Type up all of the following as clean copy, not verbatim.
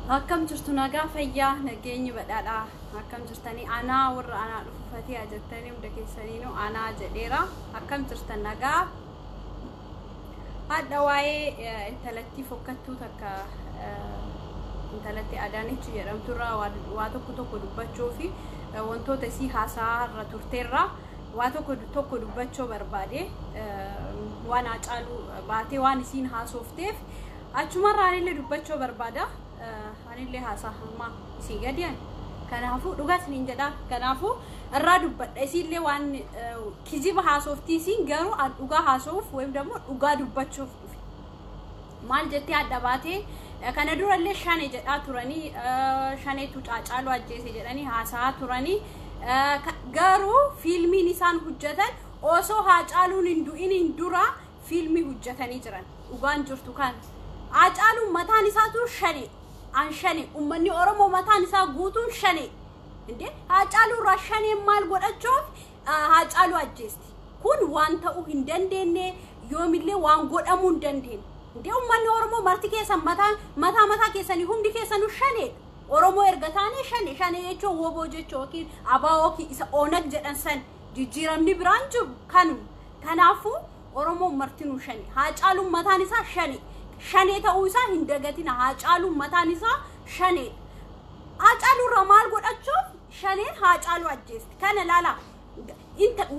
Akkam jirtu? Nagaa, fayyaa, nageenyi badhaadhaa? Akkam jirtanii? Anaa warra anaa dhufufatee jettanii hunda keessaniinuu anaa jedheera. Akkam jirtan? Nagaa? Hadha waa'ee intalattii fokkattuu takka, intalatti Adaanech jedhamturraa waa tokko tokko dubbachuu fi wantoota isii haasaa irra turteerraa waa tokko tokko dubbachuu barbaade. Waan Haacaaluu baatee waan isiin haasofteef achumarraa anillee dubbachuu barbaada. Anillee haasaa hammaa isii gadi, kanaafuu dhugaa isiniin jedha, kanaafuu irraa dubbadha. Isiillee waan kijiba haasoftii, isiin garuu an dhugaa haasa'uuf ወይም ደግሞ dhugaa dubbachuuf dhufe. Maal jettee adda baatee? Kana durallee shane jedhaa turanii, shaneetu Haacaaluu ajjeese jedhanii haasa'aa turanii. Garuu fiilmiin isaan hojjetan osoo Haacaaluun hin du'iniin dura fiilmii hojjetanii jiran. Dhugaan jirtu kan Haacaaluun mataan isaatu shane, an shane, ummanni Oromoo mataan isaa guutuun shane. Inde Haacaaluu irraa shaneen maal godhachuuf Haacaaluu ajjeesti? Kun waan ta'uu hin dandeenye, yoomillee waan godhamuu hin dandeenye. Inde ummanni Oromoo marti keessan mataa mataa mataa keessanii hundi keessanuu shaneedha. Oromoo erga taane shane. Shane jechuun woboo jechuu yookiin abaa yookiin isa Oonag jedhan san, jijjiiramni biraan jiru kanuma. Kanaafuu Oromoon martinuu shane. Haacaaluun mataan isaa shane. Shanee ta'uu isaa hin dagatina. Haacaaluun mataan isaa shaneedha. Haacaaluu irraa maal godhachuuf shaneen Haacaaluu ajjeesti? Kana laala.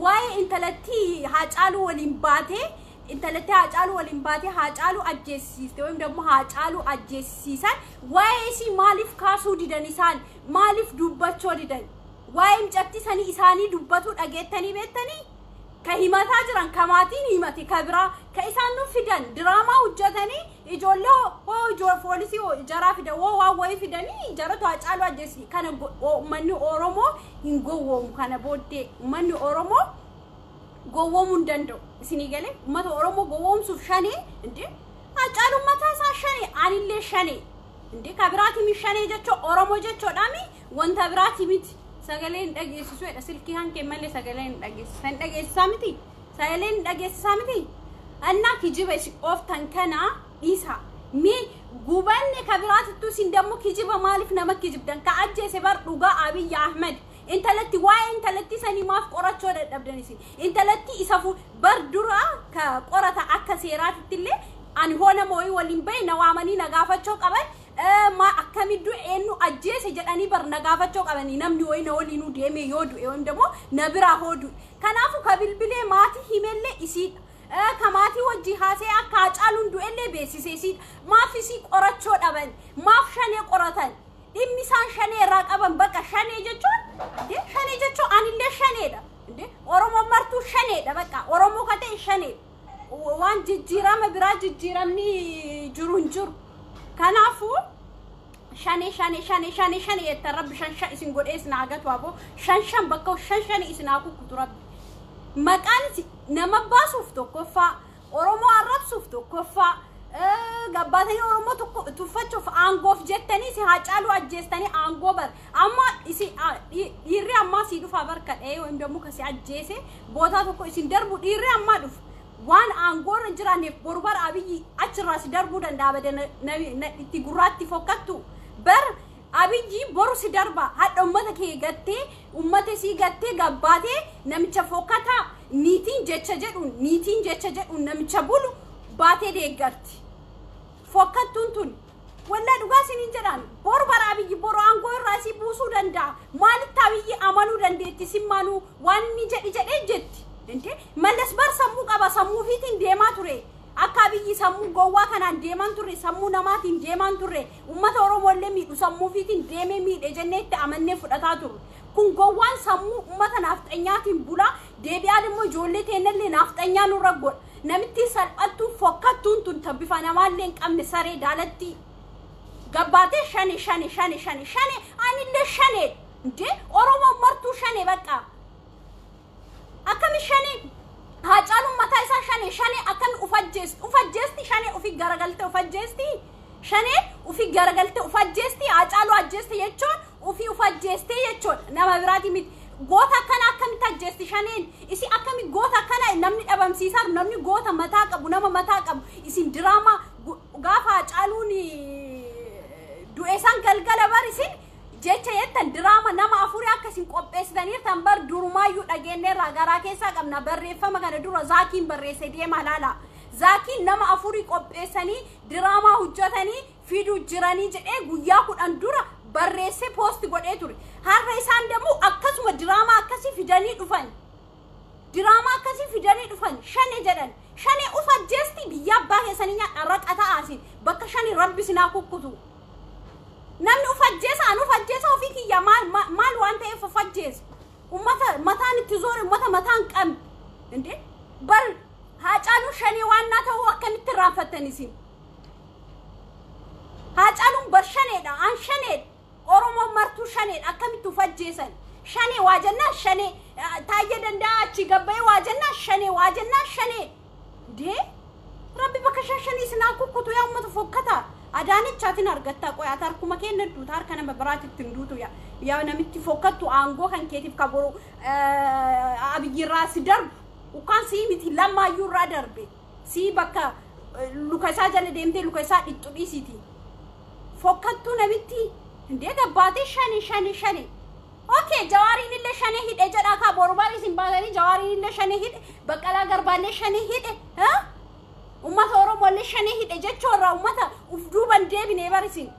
Waa'ee intalattii Haacaaluu waliin baatee, intalattii Haacaaluu waliin baatee Haacaaluu ajjeesisiiste ወይም ደግሞ Haacaaluu ajjeesisiisan, waa'ee isii maaliif kaasuu didan isaan? Maaliif dubbachuu didan? Waa'ee mucattii sanii isaanii dubbatuu dhageettanii beektanii? Ka himataa jiran, ka maatiin himate, ka biraa ka isaan nu fidan, diraamaa hojjetanii ijoollee hoo ijoo poolisii hoo jaraa fidan, hoo waan wayii fidanii jaratu Haacaaluu ajjeesi. Kana uummanni Oromoo hin gowwoomu. Kana booddee uummanni Oromoo gowwoomuu hin danda'u. Isinii galee? Uummata Oromoo gowwoomsuuf shanee inde Haacaaluun mataa isaa shanee, anillee shanee. Inde ka biraatii shanee jechuun Oromoo jechuudhaami, wanta biraatii miti. Sagalee hin dhageessisu jedha. Silkii hankee malee sagalee hin dhageessisu. Hin dhageessisaa miti, sagalee hin dhageessisaa miti. Annaa kijiba isin ooftan kana dhiisa. Mee gubanne ka biraatittuu isin dammoo kijiba maaliif nama kijibdan? Ka ajjeese bar dhugaa Abiyyi Ahmed. Intalatti, waa'ee intalatti sanii maaf qorachuu dadhabdan isin? Intalatti isa bar dura ka qorata akka seeraatitti illee ani hoo nama wayii waliin bahe na waamanii na gaafachuu qaban. Ma akkamiddu eenyu ajjeese jedhanii bar na gaafachuu qabanii, namni wayii na waliinuu deeme yoo du'e ወይም ደግሞ na biraa hoo du'e. Kanaafuu ka bilbilee maatii himellee isiidha. Ka maatii wajji haasee akka Haacaaluun du'ellee beeksise isiidha. Maaf isii qorachuu dhaban? Maaf shanee qoratan? Dhimmi isaan shanee irraa qaban bakka shanee jechuun, shanee jechuun anillee shaneedha. Oromoon martuu shaneedha, bakka Oromoo ka ta'e shaneedha. Waan jijjiirama biraa jijjiiramni jiru hin jiru. Kanaafuu shanee, shanee, shanee, shanee, shanee jettan, Rabbi shan shan isin godhee isin haa gatu. Aboo shan shan bakka shan shan isin haa kukkutu Rabbi. Maqaan nama baasuuf tokkoffaa, Oromoo arrabsuuf tokkoffaa, gabbaatanii Oromoo tokko tuffachuuf, aangoof jettanii si Haacaaluu ajjeestanii. Aangoo bar amma isi dhiirri ammaa sii dhufaa bar kadhee ወይም ደግሞ kasi ajjeese bootaa tokko isin darbu. Dhiirri ammaa dhufu waan aangoo irra jiraanneef boru bar Abiyyi achirraa si darbuu danda'a. Bada itti gurraatti fokkattu bar Abiyyi boru si darba. Hadha ummata kee gattee, ummata sii gattee, gabbaatee namicha fokkataa niitiin jecha jedhu, niitiin jecha jedhu namicha bulu baatee deeggarti. Fokkattuun tun wallaa dhugaa isiniin jedhaan, boru bara Abiyyi boru aangoo irraa si buusuu danda'a. Maalitti Abiyyi amanuu dandeetti? Simmaanuu waan inni jedhi jedhee jetti. Inte Mallas bar sammuu qaba, sammuu ofiitiin deemaa ture. Akka Abiyyi sammuu gowwaa kanaan deemaan turre, sammuu namaatiin deemaan turre. Ummata Oromoo illee miidhu sammuu ofiitiin deemee miidhe jennee itti amannee fudhataa turre. Kun gowwaan sammuu ummata naafxanyaatiin bulaa deebi'aan immoo ijoollee teennallee naafxanyaa nurra godha. Namitti salphattuun fokkattuun tun ta bifa namaallee hin qabne, saree daalatti gabbaatee shane, shane, shane, shane, shane, anillee shane. Inde Oromoon martuu shane bakka. Akkami shane? Haacaaluun mataa isaa shane. Shane akkami ufajjeesti? Ufajjeesti shane ufi garagaltee ufajjeesti. Shane ufi garagaltee ufajjeesti. Haacaaluu ajjeesti jechuun ufi ufajjeestee jechuun nama biraati miti. Goota akkana akkamitti ajjeesti shaneen? Isi akkami goota akkana namni dhabamsiisaa, namni goota mataa qabu, nama mataa qabu? Isin diraamaa gaafa Haacaaluun du'e san Galgala bar isin jecha jettan diraama nama afurii akkasiin qopheessitaniirtan bar durumaayyuu dhageenyeerraa garaa keessaa qabna. Barreeffama kana dura Zaakiin barreesse, deema laala. Zaakiin nama afurii qopheessanii diraamaa hojjetanii fiduu jiranii jedhee guyyaa 10 dura barreessee post godhee ture. Har'a isaan dammoo akkasuma diraamaa akkasii fidanii dhufan. Diraamaa akkasii fidanii dhufan, shane jedhan. Shane uf ajjeesti, biyya abbaa keessanii nyaadha, raqa ta'aasin bakka shani rabbi sinaa kukkutu. Namni uf ajjeesa, an uf ajjeesa ofii kiyya maal maal waan ta'eef uf ajjeesa? Ummata mataan itti zoore, ummata mataan qabne. Indee bar Haacaaluu shanee waan naa ta'uu akkamitti irraanfattan isin? Haacaaluun bar shaneedha, an shaneedha. Oromoon martuu shaneedha, akkamitti uf ajjeesan? Shanee waa jennaan shanee, Taayyee Danda'a achi gabbayee waa jennaan shanee, waa jennaan shanee. Dee rabbi bakka shanii isinaa kukkutu yaa ummata fokkataa. Adaanechaatiin argattaa qoy, ati harkuma kenna duuta, harka nama biraatitti hin duutu. Yaa namitti fokkattu, aangoo kan keetiif ka boru Abiyyirraa si darbu ukkaan sii miti, lammaayyuu irraa darbe sii bakka luka isaa jala deemtee luka isaa dhixxu dhiisiiti. Fokkattuu namitti indee gabbaatee shani shani shani. Okay, Jawaariin illee shane hidhe jedhaa kaa, boru bari isin baatanii Jawaariin illee shane hidhe, Baqqalaa Garbaallee shane hidhe, ummata Oromoo illee shane hidhe jechuurraa ummata uf duuban deebinee barisin.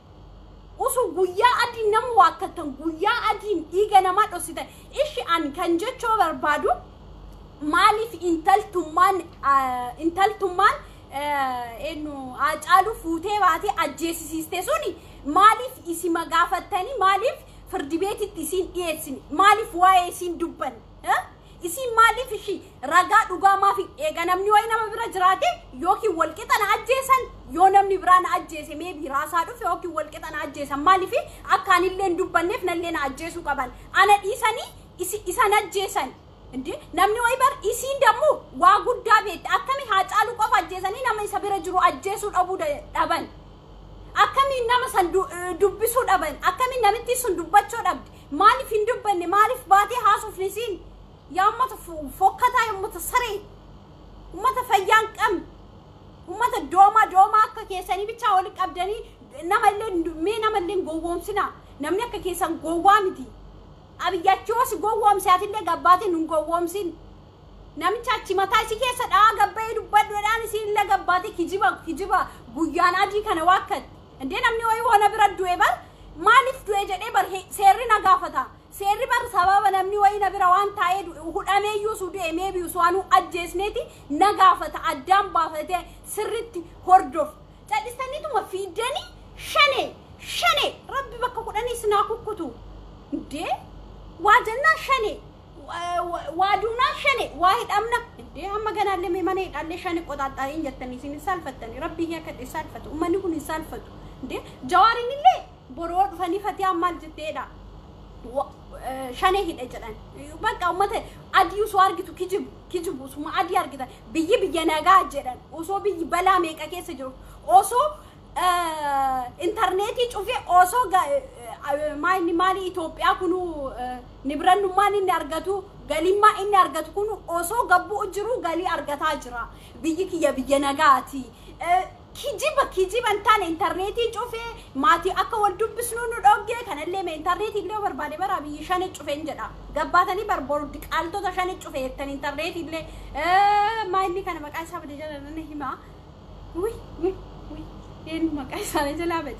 Usu guyyaa adiin nama waakkattan, guyyaa adiin dhiiga namaa dhossitan. Ishi an kan jechoo barbaadu, maaliif intaltummaan eenyu Haacaaluu fuutee baatee ajjeesisiiste suni maaliif isima gaafattanii, maaliif firdi beetitti isiin dhiyeessine, maaliif waa'ee isiin dubbanne? Isiin maaliif ishii ragaa dhugaa maaf eega namni wayi nama bira jiraate yookiin walqixa na ajjeesan, yoo namni biraa na ajjeese meebii raasaa dhufe yookiin walqixa na ajjeesan, maaliif akka anillee hin dubbanneef nallee na ajjeesuu qaban, ana dhiisanii isan ajjeesan? Inde namni wayi bar isiin dammoo waa guddaa beekte, akkami Haacaaluu qofa ajjeesanii nama isa bira jiru ajjeesuu dhabuu dhaban? Akkamiin nama san dubbisuu dhaban? Akkamiin namitti sun dubbachuu dhabde? Maaliif hin dubbanne? Maaliif baatee haasofne isiin? Yaa ummata fokkataa, yaa ummata saree, ummata fayyaa hin qabne, ummata doomaa doomaa akka keessanii bichaa walitti qabdanii nama illee mee nama illee gowwoomsinaa. Namni akka keessan gowwaa miti. Abiyyachi yoo si gowwoomse atillee gabbaatee nun gowwoomsin. Namicha achi mataa isii keessa dha'aa gabbayee dubbadhuudhaan isiin illee gabbaatee kijiba kijiba guyyaan adii kana waakkatte. Indee namni wayii wana bira du'e bar maaliif du'e jedhee bar seerri na gaafata. Seerri bar sababa namni wayii na bira waan taa'ee hudhameeyyuu su du'e meebii su waanuu ajjeesneeti na gaafata, addaan baafatee sirritti hordof. Cal'istaniituma fiiddanii shane shane, rabbi bakka kudhanii sinaa kukkutu. Indee waa jennaan shane, waa duunaan shane, waa hidhamna. Indee amma ganaallee mee mana hidhaallee shane qoxaaxaa'iin jettanii isin hin saalfattanii? Rabbii akka hin saalfatu, uummanni kun hin saalfatu. Indee Jawaariin illee boroo dhufanii Fatiyaan maal jetteedha? Shane hidhe jedhan. Bakka uummata adii osoo argitu kijibu kijibu, osuma adii argitan biyyi biyya nagaa jedhan, osoo biyyi balaa meeqa keessa jiru, osoo intarneetii cufee, osoo maali maali Itoophiyaa kunu nibirannummaan inni argatu, galimmaa inni argatu kunu osoo gabbuu jiru galii argataa jira. Biyyi kiyya biyya nagaati. Kijiba kijiba hin taane intarneetii cufee maatii akka wal dubbisnu nu dhoggee kanallee mee intarneetii illee barbaade bara biyyi shane cufeen jedha. Gabbaatanii bar boru diqaaltota shane cufe jettan intarneetii illee maalni kana maqaa isaa bade jala nana himaa. Wuy wuy wuy, eenyu maqaa isaanii jalaa bade?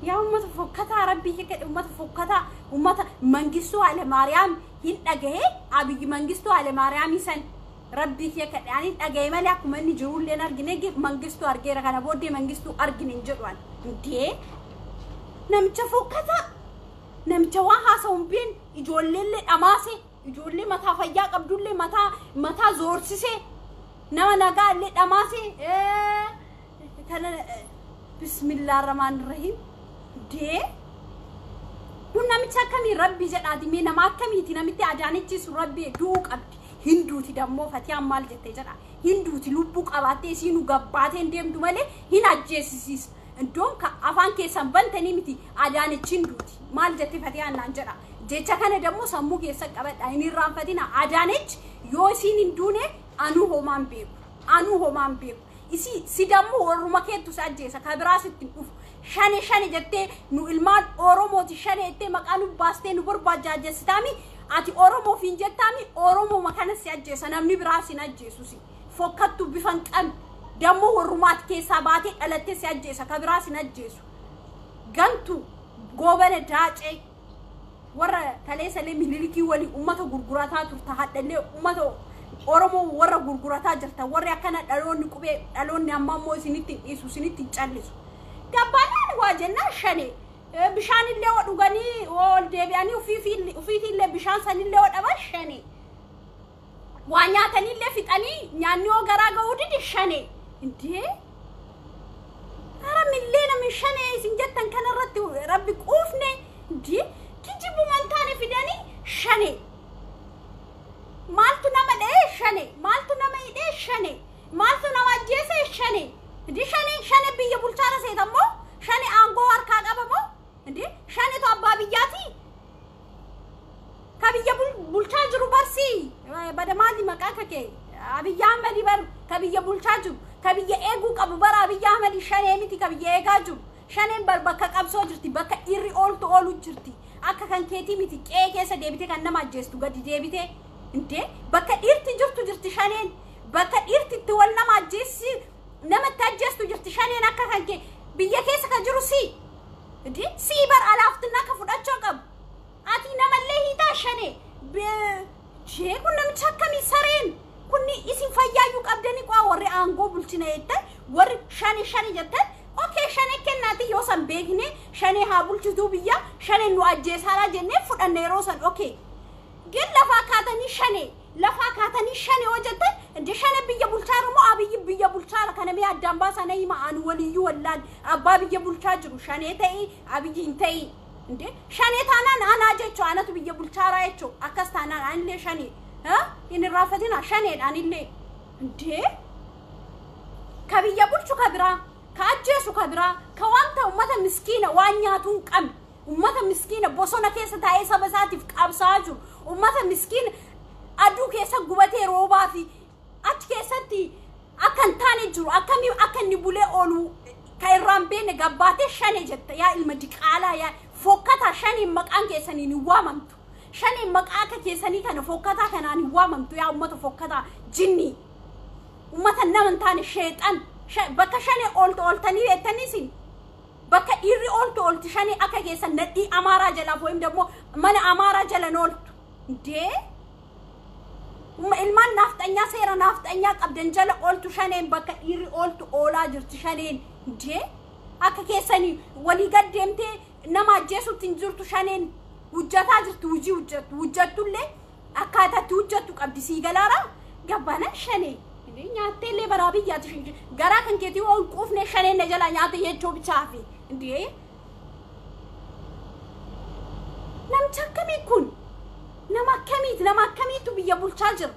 Yaa ummata fokkataa, rabbii kee, ummata fokkataa, ummata Mangistuu Haile hin dhagahe. Abiyyi Mangistuu Haile Maariyaamii san rabbii kee kadhe ani dhagahe malee akkuma inni jirullee hin argine. Mangistuu argeera, kana booddee Mangistuu argine hin jedhu ani. Indee namicha fokkataa, namicha waan haasa'u hin beekne, ijoolleellee dhamaase, ijoollee mataa fayyaa qabdullee mataa mataa zoorsise, nama nagaa illee dhamaase kana. Bismillah rahmaan rahiim. Dee kun namicha akkamii rabbi jedhaati? Mee nama akkamiiti namitti Adaanichi sun? Rabbi du'uu qabdi, hinduuti dammoo. Fatiyaan maal jette jedha? Hinduuti, lubbuu qabaattee isiinu gabbaatee hin deemtu malee hin ajjeesisiisa. Iddoon afaan keessan bantanii miti, Adaanichi hinduuti. Maal jette Fatiyaan naan jedha? Jecha kana dammoo sammuu keessa qabadha, hin irraanfatina. Adaanichi yoo isiin hin duune anuu homaan beeku, anuu homaan beeku. Isi si dammoo warruma keettu si ajjeesa, ka biraa sitti hin dhufu. Shane shane jettee nu ilmaan Oromooti shane jettee maqaa nu baastee nu barbaajjessitaami. Ati Oromoof hin jettaami, Oromoo kana si ajjeesa, namni biraa sin ajjeesu. Si fokkattu bifa hin qabne dammoo warrumaati keessaa baatee dhalattee si ajjeesa, ka biraa sin ajjeesu. Gantu Goobana Daacee warra kaleessallee Minilikii walii ummata gurgurataa turta, hadhallee ummata Oromoo warra gurgurataa jirta. Warri akkana dhaloonni qubee, dhaloonni amma ammoo isinitti hin dhiisu, isinitti hin callisu. Gabbaanaan waa jennaan shane. Bishaan illee oo dhuganii ol deebi'anii ufiitillee bishaan sanillee oo dhaban shane. Waa nyaatanillee fixanii nyaanni oo garaa ga'uu didi shane. Indee? Hara millee namni shane isin jettan kanarratti rabbi quufne. Indee? Kijibuma hin taane fidanii shane. Maaltu nama dha'ee shane? Maaltu nama hidhee shane? Maaltu nama ajjeese shane? Indee shane shane biyya bulchaara seetammoo? Shane aangoo harkaa qabamoo? Indee shanetu abbaa biyyaati? Ka biyya bulchaa jiru barsii bada maali maqaa kake Abiyyi Ahmadi bar ka biyya bulchaa jiru, ka biyya eeguu qabu bara Abiyyi Ahmadi, shanee miti ka biyya eegaa jiru. Shaneen bar bakka qabsoo jirti, bakka dhiirri ooltu oolu jirti. Akka kan keetii miti, qe'ee keessa deebitee kan nama ajjeestu gadi deebitee. Indee bakka dhiirti jirtu jirti shaneen, bakka dhiirti itti wal nama ajjeessi namatti ajjeestu jirti shaneen. Akka kan kee biyya keessa ka jiru si. Indee si bar alaaftinna akka fudhachuu qabu. Ati namallee hiitaa shane. Jee kun namicha akkamii sareen? Kunni isin fayyaayyuu qabdanii qaa warri aangoo bulchina jettan, warri shane shane jettan. Okay, shane kennaati yoo san beekne, shane haa bulchituu biyya, shane nu ajjeesaaraa jennee fudhanne yeroo san, okay. Gin lafaa kaatanii shane, lafaa kaatanii shane yoo jettan, inde shane biyya bulchaara moo Abiyyi biyya bulchaara? Kana mee addaan baasaa na hima. Ani waliyyuu wallaan abbaa biyya bulchaa jiru shanee ta'ii Abiyyi hin ta'ii. Inde shanee taanaan anaa jechuu anatu biyya bulchaaraa jechuu. Akkas taanaan anillee shanee hin irraanfatina, shaneedha anillee. Indee ka biyya bulchu ka biraa, ka ajjeesu ka biraa, ka wanta ummata miskiina waan nyaatuu hin qabne, ummata miskiina bosona keessa taa'ee saba isaatiif qabsaa'aa jiru, ummata miskiina aduu keessa gubatee roobaa fi achi keessatti akka hin taane jiru, akkamii akka inni bulee oolu ka irraan beekne gabbaatee shane jetta. Yaa ilma diqaalaa, yaa fokkataa, shaniin maqaan keessaniin hin waamamtu. Shaniin maqaa akka keessanii kana fokkataa kanaan hin waamamtu. Yaa ummata fokkataa, jinnii, ummata nama hin taane, sheexan. Bakka shane ooltu ooltanii beektanii isin? Bakka dhiirri ooltu oolti shane. Akka keessan nadhii Amaaraa jalaaf wayim dammoo mana Amaaraa jalan ooltu. Dee ilmaan naafxanyaa seera naafxanyaa qabdan jala ooltu shaneen. Bakka dhiirri ooltu oolaa jirti shaneen. Dee akka keessanii walii gad deemtee nama ajjeesutti hin jirtu shaneen. Hojjataa jirti hojii hojjattu, hojjattullee akkaataatti hojjattu qabdi. Sii galaara gabbana shanee nyaattee illee baraa biyyaati garaa kan keetii waan quufne shaneen na jalaa nyaate jechuu bichaafi. Indee namcha akkamii kun? Nama akkamiiti? Nama akkamiitu biyya bulchaa jira?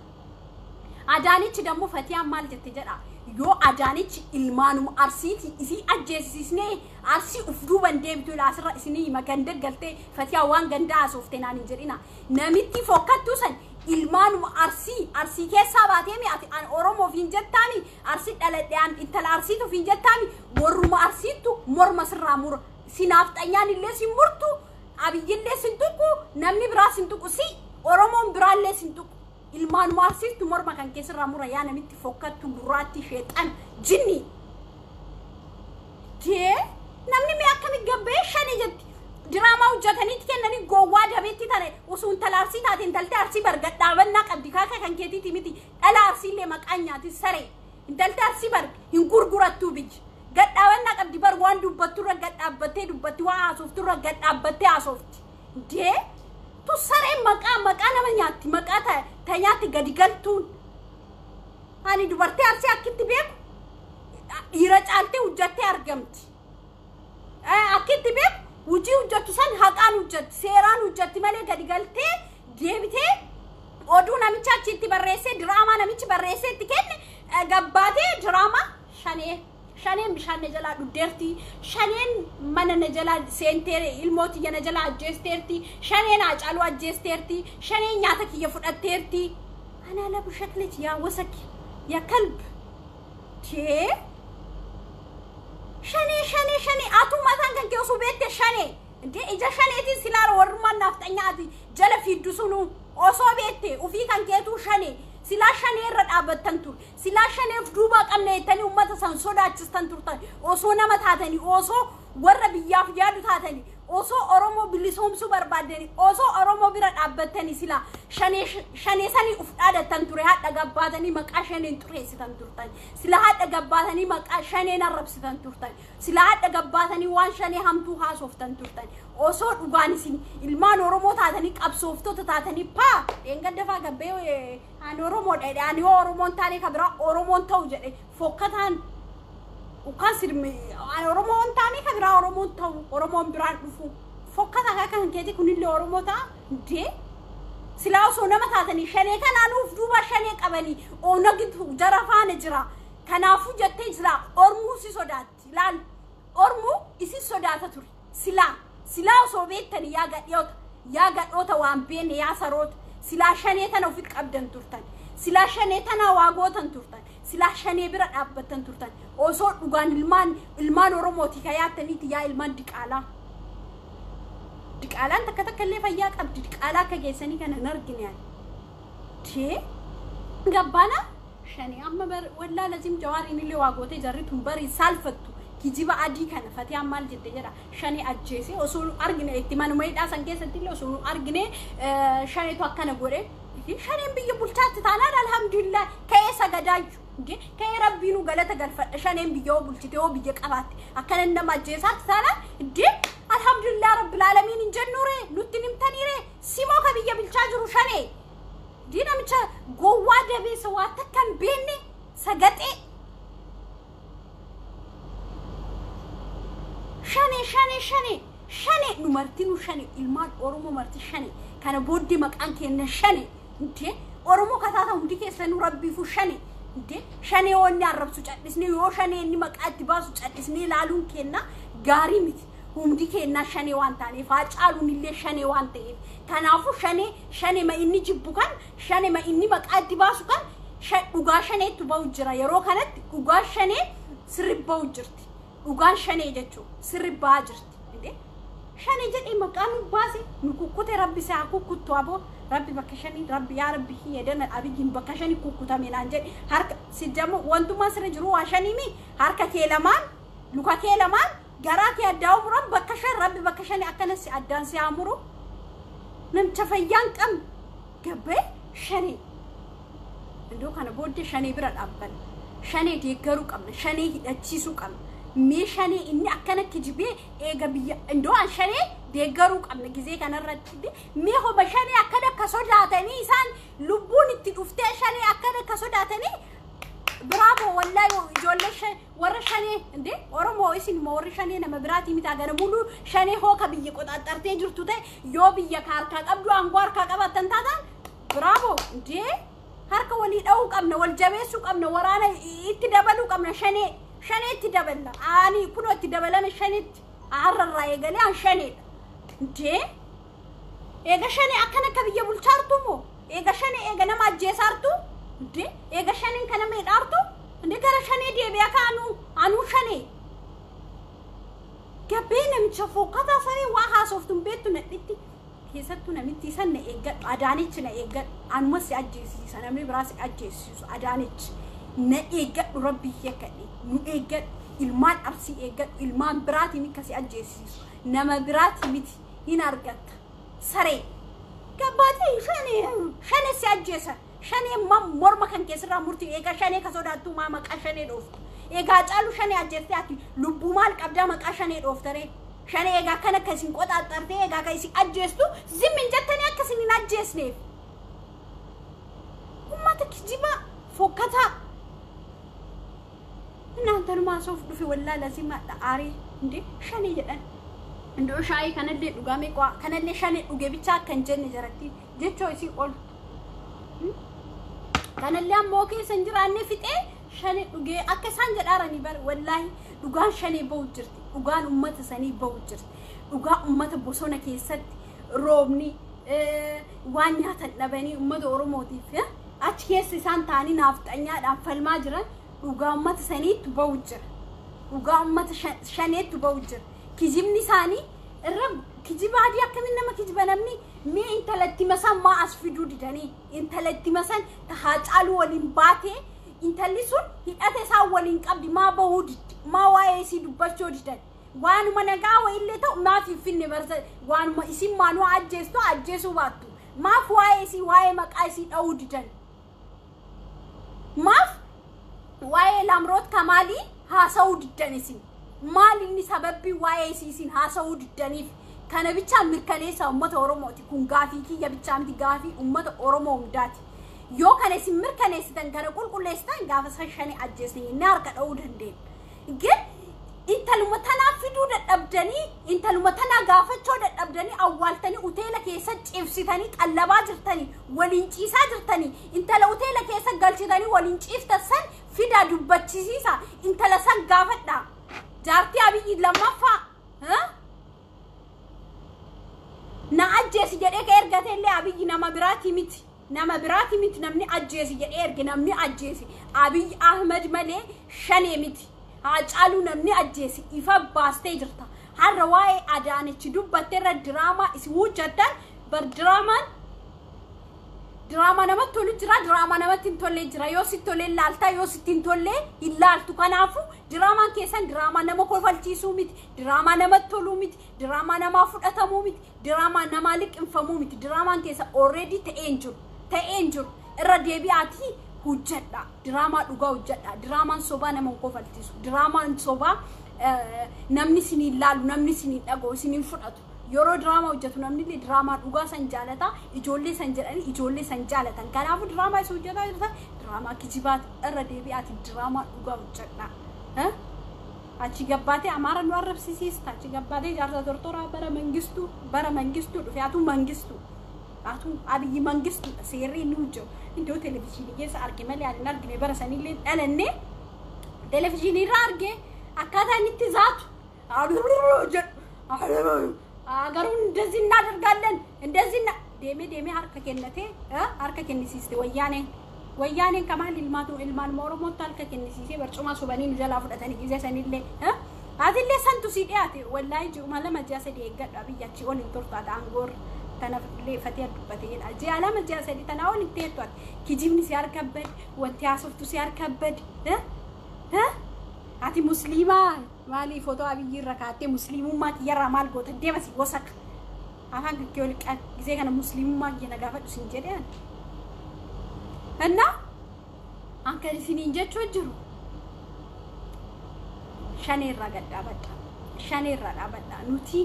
Adaanichi dammoo Fatiyaan maal jette jedha? Yoo Adaanichi ilmaanuma Arsiiti isii ajjeesisnee Arsii uf duuban deebitu ila asirra isinii hima. Ganda galtee Fatiyaa waan ganda haasofte naan hin jedhina. Namitti fokkattuu san ilmaanuma Arsii, Arsii keessaa baatee mi ati an Oromoof hin jettaami, Arsii dhaladhe, an intala Arsiituuf hin jettaami, warruma Arsiittu morma sirraa mura. Sinaafxanyaan illee sin murtu, Abiyyillee sin tuqu, namni biraa sin tuqu, si Oromoon biraallee sin tuqu. Ilmaanuma Arsiittu morma kan keessirraa mura. Yaa namitti fokkattu gurraatti sheexan jinni. Jee namni mee akkami gabbee shane jetti? Diraamaa hojjetaniitti kennanii gowwaa dabeetti tane. Osoo intala Arsii taate, intalti Arsii bar gadhaabannaa qabdi, kaaka kan keetiiti miti. Dhala Arsiillee maqaan nyaati saree. Intalti Arsii bar hin gurgurattuu biyyi. Gadhaabannaa qabdi bar, waan dubbatturra gadhaabbattee dubbatti, waan haasofturra gadhaabbattee haasofti. Dee tu sareen maqaa nama nyaatti, maqaa ta nyaatti gadi galtuun. Ani dubartii Arsii akkitti beeku dhiira caaltee hojjattee argamti. Akkitti beeku hojii hojjettu san haqaan hojjetti, seeraan hojjetti malee gadi galtee deebitee oduu namicha achitti barreessee, diraamaa namichi barreessee itti kenne gabbaatee diraamaa shanee. Shaneen bishaan na jalaa dhugdeerti, shaneen mana na jalaa seentee ilmoo tiyya na jalaa ajjeesteerti, shaneen Haacaaluu ajjeesteerti, shaneen nyaata kiyya fudhatteerti. Anaa labu shaklit yaa wasaki yaa kalb tee. Shanee shanee shanee atuu mataan Indee ija shaneetiin silaa warrummaan nafxanyaati jala fiiddu sunu osoo beekte ufii kan keetuu shanee silaa shanee irra dhaabbattan ture. Silaa shaneef duuba qabna jettanii uummata san sodaachistan turtan. Osoo nama taatanii, osoo warra biyyaaf yaadu taatanii, osoo Oromoo bilisoomsuu barbaaddanii, osoo Oromoo bira dhaabbattanii silaa shanee sanii uf dhaadattan ture. Haadha gabbaatanii maqaa shaneen xureessitan turtan. Silaa haadha gabbaatanii maqaa shaneen arrabsitan turtan. Silaa haadha gabbaatanii waan shanee hamtuu haasoftan turtan. Osoo dhugaan isin ilmaan Oromoo taatanii qabsooftota taatanii paa dheengadda faa gabbee ani Oromoodha jedhe, ani yoo Oromoon taane ka biraa Oromoon ta'u jedhe fokkataan ukkaan sirmi ani Oromoon taane ka biraa Oromoon ta'u Oromoon biraan dhufu fokkata akka kan keeti kunillee Oromoo ta'a. Dee silaa osoo nama taatanii shanee kanaanuuf duuba shanee qabanii Onagitu jara faana jira kanaafuu jettee silaa Ormuu si sodaatti. Laal, Ormuu isin sodaata ture. Silaa osoo beektanii, yaa gadhoota, yaa gadhoota, waan beenne, yaa saroota, silaa shanee tana ofitti qabdan turtan. Silaa shanee tana waa gootan turtan. Silaa shanee bira dhaabbattan turtan. Osoo dhugaan ilmaan Oromooti ka yaattaniiti, yaa ilmaan diqaalaa. Diqaalaan takka takka illee fayyaa qabdi. Diqaalaa akka geessanii kana hin argine ani. Tee gabbaana shanee amma wallaa lazim Jawaariin illee waa gootee jarri tun barii saalfattu. Kijiba adii kana Fatiyaan maal jette jedha, shanee ajjeese osoo nu argine itti manuma hidhaa san keessatti illee osoo nu argine shaneetu akkana godhe. Shaneen biyya bulchaatti taanaan alhamdulillah, ka'ee sagadaayyu ka'ee rabbii nu galata galfadha. Shaneen biyya hoo bulchite, hoo biyya qabaatte, akkana nama ajjeesaatti taanaan indee alhamdulillah rabbil aalamiin hin jennure nutti nimtaniire. Simoo ka biyya bulchaa jiru shanee dii namicha gowwaa dabeessa waa takka hin beekne sagaxee shane shane shane shane nu martinuu shane. Ilmaan Oromoo marti shane. Kana booddee maqaan keenya shane. Intee Oromoo kataata hundi keessanuu rabbiifuu shane. Intee shanee wanni arrabsu cadhisnee, yoo shanee inni maqaa itti baasu cadhisnee ilaaluun kenna gaarii miti. Hundi kennaa shanee waan taaneef, haa caaluun illee shanee waan ta'eef, kanaafuu shanee shane ma inni jibbu kan shane ma inni maqaa itti baasu kan dhugaa shaneetu ba'u jira. Yeroo kanatti dhugaa shanee sirri ba'u jirti. Dhugaan shanee jechuun sirri ba'aa jirti. Shanee jedhee maqaa nu baase nu kukkute. Rabbi isaa kukkuttu aboo, rabbi bakka shanii, rabbi yaa rabbi hiyya Abiyyiin bakka shanii kukkutame naan jedhe. Harka sijjamu wantummaa sirra jiru waa shaniimi. Harka kee lamaan, luka kee lamaan, garaa kee addaa muran bakka shan, rabbi bakka shanii akkana si addaan si haa muru. Namicha fayyaan qabne gabbee shanee. Iddoo kana booddee shanee bira dhaabbanna. Shanee deeggaruu qabna. Shanee hidhachiisuu qabna. Mee shanee inni akkana kijibee eega biyya iddoo an shanee deeggaruu qabna gizee kanarratti. Mee hoba shanee akkana akka sodaatanii isaan lubbuun itti dhuftee shanee akkana akka sodaatanii. Bravo, wallaahi ijoollee warra shanee indee Oromoo isin immoo warri shanee nama biraatii miti agana muluu shanee hooka biyya qoxaxxartee jirtu ta'e yoo biyya ka harkaa qabdu aangoo harkaa qabaattan taatan, bravo. Indee harka walii dha'uu qabna, wal jabeessuu qabna, waraana itti dabaluu qabna. Shanee shanee itti daballa. Ani kunoo itti dabalame shaneetti har'arraa eegalee an shaneedha. Indee eega shanee akkana akka biyya bulchaartu moo eega shanee eega nama ajjeesaartu, indee eega shaneen kana meedhaartu, indee gara shanee deebi'a ka anuu shanee gabbee. Namicha fokkataa saree waa haasoftu hin beektu nadhitti. Keessattuu namitti isan na eeggadhu, Adaanichi na eeggadhu, anuma si ajjeesiisa, namni biraa si ajjeesiisu. Adaanichi na eeggadhu, rabbii yakkadhe nu eeggadhu, ilmaan Arsii eeggadhu, ilmaan biraatiin akka si ajjeesiisu nama biraati miti hin argatta. Saree gabbaatee shanee shanee si ajjeesa. Shanee morma kan keessirraa murtii. Eegaa shanee ka sodaattuu maa maqaa shanee dhooftu? Eegaa caalu shanee ajjeestee ati lubbuu maal qabdaa maqaa shanee dhooftaree? Shanee eegaa kan akka isin qoxaaxxartee eegaa akka isin ajjeestu zimmin jettanii akka isin hin ajjeesneef. Uummata kijibaa fokkataa. እናንተን soof dhufe wallaa lazima aaree እንዴ shanee jedhan. Indoo shaayii kanallee dhugamee qaa kanallee shanee dhuge bichaa akka hin jenne jaratti jechoo isii ol kanallee ammoo keessa hin jiraanne fixee shanee dhugee akka isaan jedhaaranii bar. Wallaahi dhugaan shanee bahu jirti, dhugaan ummata sanii bahu jirti, dhugaa ummata bosona keessatti roobni waan nyaatan dhabanii ummata Oromootiif achi keessa isaan ta'anii naafxanyaadhaan falmaa jiran, dhugaa ummata saniitu bahu jira, dhugaa ummata shaneetu bahu jira. Kijibni isaanii Irra kijiba adii akkamiin nama kijiba namni mee intalatti masan maa as fiduu didanii intalatti masan Haacaaluu waliin baatee intalli sun hidhata isaa waliin qabdi maa bahuu diddi maa waa'ee isii dubbachuu didan waanuma nagaa wayillee ta'u maaf hin finne barsa waanuma isin maanuu ajjeestu ajjeesuu baattu maaf waa'ee isii waa'ee maqaa isii dha'uu didan maaf waa'ee Lamroot Kamaalii haasa'uu diddan isin maal inni sababbii waa'ee isii isin haasa'uu diddaniif kana bichaa mirkaneessa uummata Oromooti kun gaafii kiyya bichaa miti gaafii uummata Oromoo hundaati yoo kana isin mirkaneessitan kana qulqulleessitan gaafa san shanii ajjeesne inni harka dha'uu dandeenya gin intaluma tanaa fiduu dadhabdanii intaluma tanaa gaafachuu dadhabdanii awwaaltanii uteela keessa ciibsitanii qallabaa jirtanii waliin ciisaa jirtanii intala uteela keessa galchitanii waliin ciiftan san fidaa dubbachisiisa intala san gaafadha jaartii Abiyyi lammaffaa na ajjeesi jedhee ka ergate illee Abiyyi nama biraati miti nama biraati miti namni ajjeesi jedhee erge namni ajjeesi Abiyyi Ahmed malee shanee miti Haacaaluu namni ajjeesi ifa baastee jirta har'a waa'ee Adaanechi dubbatte irra diraamaa isin hojjettan bar diraamaan diraamaa namatti tolu jira diraamaa namatti hin tolle jira yoo sitti tolle laalta yoo sitti hin tolle hin laaltu kanaafu diraamaan keessan diraamaa nama kofalchiisuu miti diraamaa namatti toluu miti diraamaa namaa fudhatamuu miti diraamaa namaa liqinfamuu miti diraamaan keessa already ta'een jiru irra deebi'aatii hojjedha diraamaa dhugaa hojjedha diraamaan sobaa nama hin kofalchiisu diraamaan sobaa namni isiniin laalu namni isiniin dhaga'u isiniin fudhatu yeroo diraamaa hojjetu namni illee diraamaa dhugaa san jaalata ijoollee san jedhanii ijoollee san jaalatan kanaafuu diraamaa isa hojjetaa jirtan diraamaa kijibaati irra deebi'aati diraamaa dhugaa hojjedha achi gabbaatee Amaara nu arrabsiisiista achi gabbaatee jaarsa tortoraa bara Mangistuu dhufe atu Mangistuu atu Abiyyi Mangistuudha seerri inni hojjetu iddoo televizyiinii keessa arge malee ani hin argine bara sanillee dhalanne televizyiinii irraa arge akkaataa inni itti zaatu jedhu garuu እንደዚህ እናደርጋለን እንደዚህ deemee deemee harka kennatee harka kennisiiste wayyaaneen kamaal ilmaatu ilmaan Oromootti harka kennisiisee barcuma sobanii nu jalaa fudhatanii gisee sanillee atillee santu si dhiyaate wallaahi ji'uma 2 ji'a 3 eeggadhu Abiyyi achi ol hin turtu ati aangoorra tana leeffatee dubbatee jedha ji'a 2 ji'a 3 tanaa ol hin teettu ati kijibni si harka bade wanti haasoftu si harka bade ati musliimaa maali footoo Abiyyi irra kaattee musliimummaa kiyyarraa maal goota deema si wasaka afaan kakkee ol qabi gisee kana musliimummaa kiyya na gaafadhu sin jedhe ani እና አንከ isiniin jechuu jiru shaneerraa gad dhaabadha shaneerraa dhaabadha nuti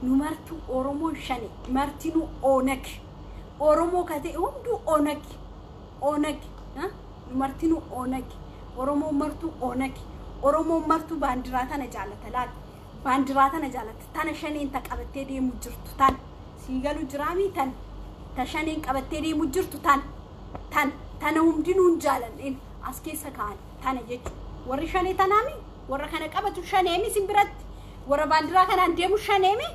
nu martuu Oromoon shane martinuu Oonag Oromoo ka ta'e hunduu Oonag Oonag nu martinuu Oonag Oromoon martuu Oonag Oromoon martuu baandiraa tana jaalata laal baandiraa tana jaalata tana shaneen ta qabattee deemu jirtu tan sii galu jiraamii tan ta shaneen qabattee deemu jirtu tan tan tana hundinuu hin jaalanneen as keessa kaa'an tana jechuudha warri shanee tanaami warra kana qabatu shaneemi isin biratti warra baandiraa kanaan deemu shaneemi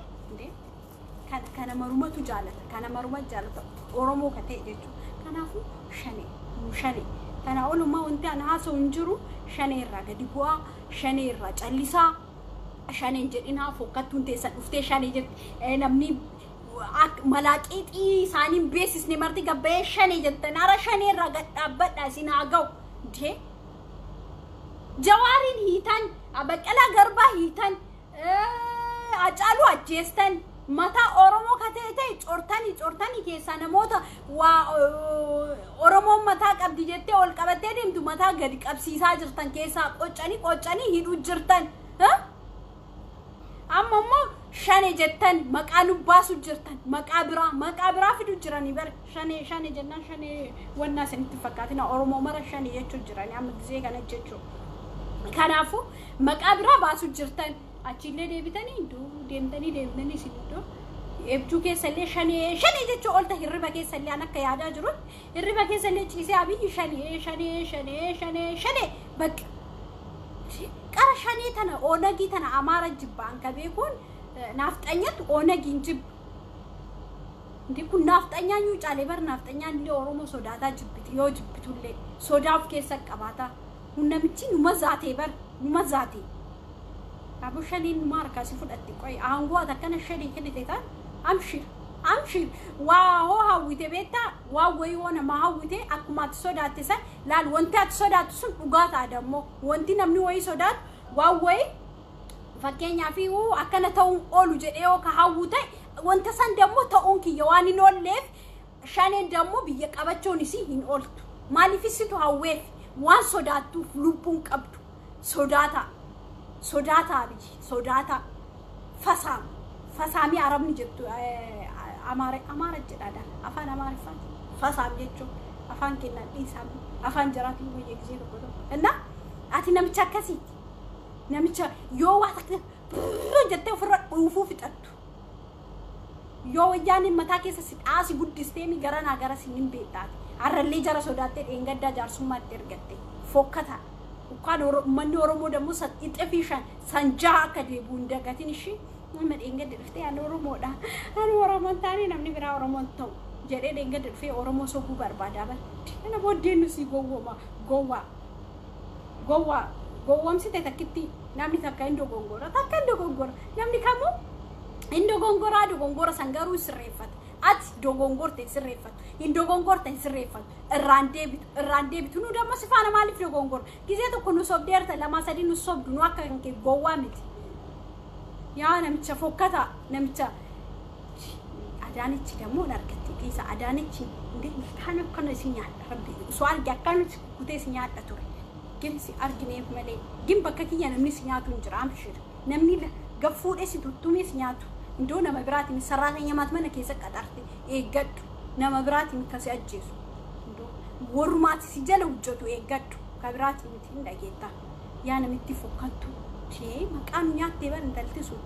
kana marumatu jaalata kana maruma jaalata Oromoo ka ta'e jechuudha kanaafuu shanee nu shanee tana olumaa wanti ana haasa'u hin jiru shanee irraa gadi bu'aa shanee irraa callisaa shaneen jedhinaa fokkattuun teessan dhuftee shanee jetti namni malaaqiixii isaaniin beeksisne marti gabbayee shanee jettan hara shanee irraa gad dhaabbadha isin haa ga'u dee Jawaariin hiitan Baqqalaa Garbaa hiitan Haacaaluu ajjeestan mataa Oromoo ka ta'e ta'e cortanii keessaa namoota waa Oromoon mataa qabdi jettee ol qabattee deemtu mataa gadi qabsiisaa jirtan keessaa qoccanii hidhuu jirtan amma immoo shane jettan maqaa nu baasu jirtan maqaa biraa fidu jiranii bara shane jennaan shane wannaa isinitti fakkaatina Oromoo mara shane jechuu jiranii amma gisee kana jechuu kanaafuu maqaa biraa baasu jirtan achillee deebitanii iddoo deemtanii isin iddoo eebjuu keessallee shanee jechuu oolta hirriba keessallee an akka yaadaa jirutti hirriba keessallee ciisee Abiyyi shanee shanee bakka qara shanee tana Oonagii tana Amaara jibbaan ka beekuun naafxanyatu Oonagiin jibba Ndi kun naafxanyaan yuu caalee bar naafxanyaan illee Oromoo sodaataa jibbiti yoo jibbitullee sodaa of keessa qabaata. Kun namichi numa zaatee bar numa zaatee. Abu shaniin numa harkaa si fudhatti qoy aangoo ati akkana shanii kennite taan amshir amshir waa hoo hawwite beektaa waa wayii hoo nama hawwite akkuma ati sodaatte san laal wanti ati sodaattu sun dhugaa ta'a dammoo wanti namni wayii sodaatu waa wayii fakkeenyaaf akkana ta'uun oolu jedhee yoo ka hawwu ta'e wanta san dammoo ta'uun kiyya waan hin oolleef shaneen dammoo biyya qabachuun isii hin ooltu maaliif isitu hawweef waan sodaattuuf lubbuun qabdu sodaata sodaata biyyi sodaata fasaam fasaamii arabni jettu amaara amaara jedhaadha afaan amaariffaan fasaam jechuun afaan kennaan dhiisaam afaan jaraatiin guyya gisee tokko tokko inna ati namicha akkasiiti namicha yoo waa takka jettee ofirra dhuufuu fixattu yoo wayyaaniin mataa keessa si dhaasi guddisteemi garanaa gara si hin beektaati har'allee jara sodaattee dheengaddaa jaarsummaatti ergatte fokkataa ukkaan uummanni Oromoo dammoo ixifii shan sanjaa akka deebi'u hin dagatin ishii nama dheengadda dhuftee ani Oromoodha ani Oromoon taane namni biraa Oromoon ta'u jedhee dheengadda dhufee Oromoo sobuu barbaadaa bara kana booddeen nu si gowwooma gowwaa gowwaa gowwoomsite takkitti namni takka hin dogongora takka hin dogongora namni kamuu hin dogongoraa dogongora san garuu sirreeffata ati dogongorte sirreeffatu hin dogongorte sirreeffatu irraan deebitu nu damma si faana maaliif dogongora gisee tokko nu sobdeerta lama sadii nu sobdu nu akka kan kee gowwaa miti yaa namicha fokkata namicha Adaanichi dammoo argatte keessa Adaanichi ilkaan akkana si nyaadha rabbi osoo arge akkanatti kutee si nyaadha ture gin si argineef malee gin bakka kiyya namni si nyaatu hin jira amshir namni gaffuudhee si tuttumee si nyaatu indoo nama biraatiin sarraatanya maat mana keessa qaxarte eeggadhu nama biraatiin kan si ajjeesu indoo warrumaati si jala hojjetu eeggadhu ka biraatiin miti hin dhageetta yaa namitti fokkattu tee maqaan nyaattee bara intalti sun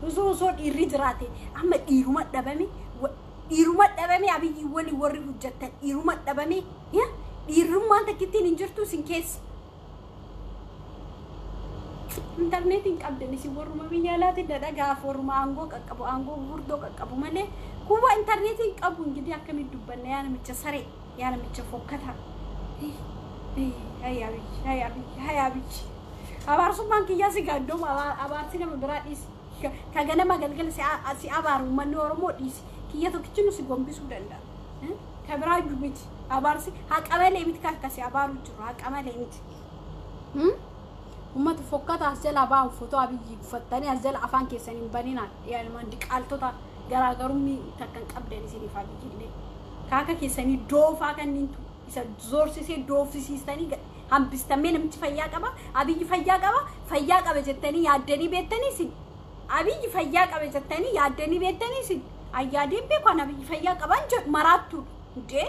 osoo osoo dhiirri jiraate amma dhiiruma dhabame abiyyi wali warri hojjetan dhiiruma dhabame dhiirummaan takkittiin hin jirtu isin keessa intarneetiin qabdan isin warruma biyya alaatiin dhadhagaaf warruma aangoo qaqqabu aangoo gurguddoo qaqqabu malee kuwa intarneetiin qabu ingidihi akkamitti dubbanna yaa namicha saree yaa namicha fokkataa hayyaa biyyi hayyaa biyyi hayyaa biyyi abaarsummaan kiyyaa si gaaddooma abaarsi nama biraa dhiisi ka ganama galgala si abaaru uummanni Oromoo dhiisi kiyya tokkichi nu si gombisuu danda'a ka biraa iyyuu miti abaarsi haqa malee miti kan akkasii abaaru jiru haqa malee miti. Uummata fokkata as jala ba'an footoo abiyyi uffattanii as jala afaan keessan hin baninaa yaalmaan diqaaltota garaagarummaa takka hin qabdan isiniif abiyyillee kaaka keessanii doofaa kanniintu isa zoorsisee doofsisiistanii hambistamee namichi fayyaa qaba abiyyi fayyaa qaba jettanii yaaddanii beektanii isin abiyyi fayyaa qaba jettanii yaaddanii beektanii isin ayyaadeen beekan abiyyi fayyaa qaban jedhu maraattuudha hundee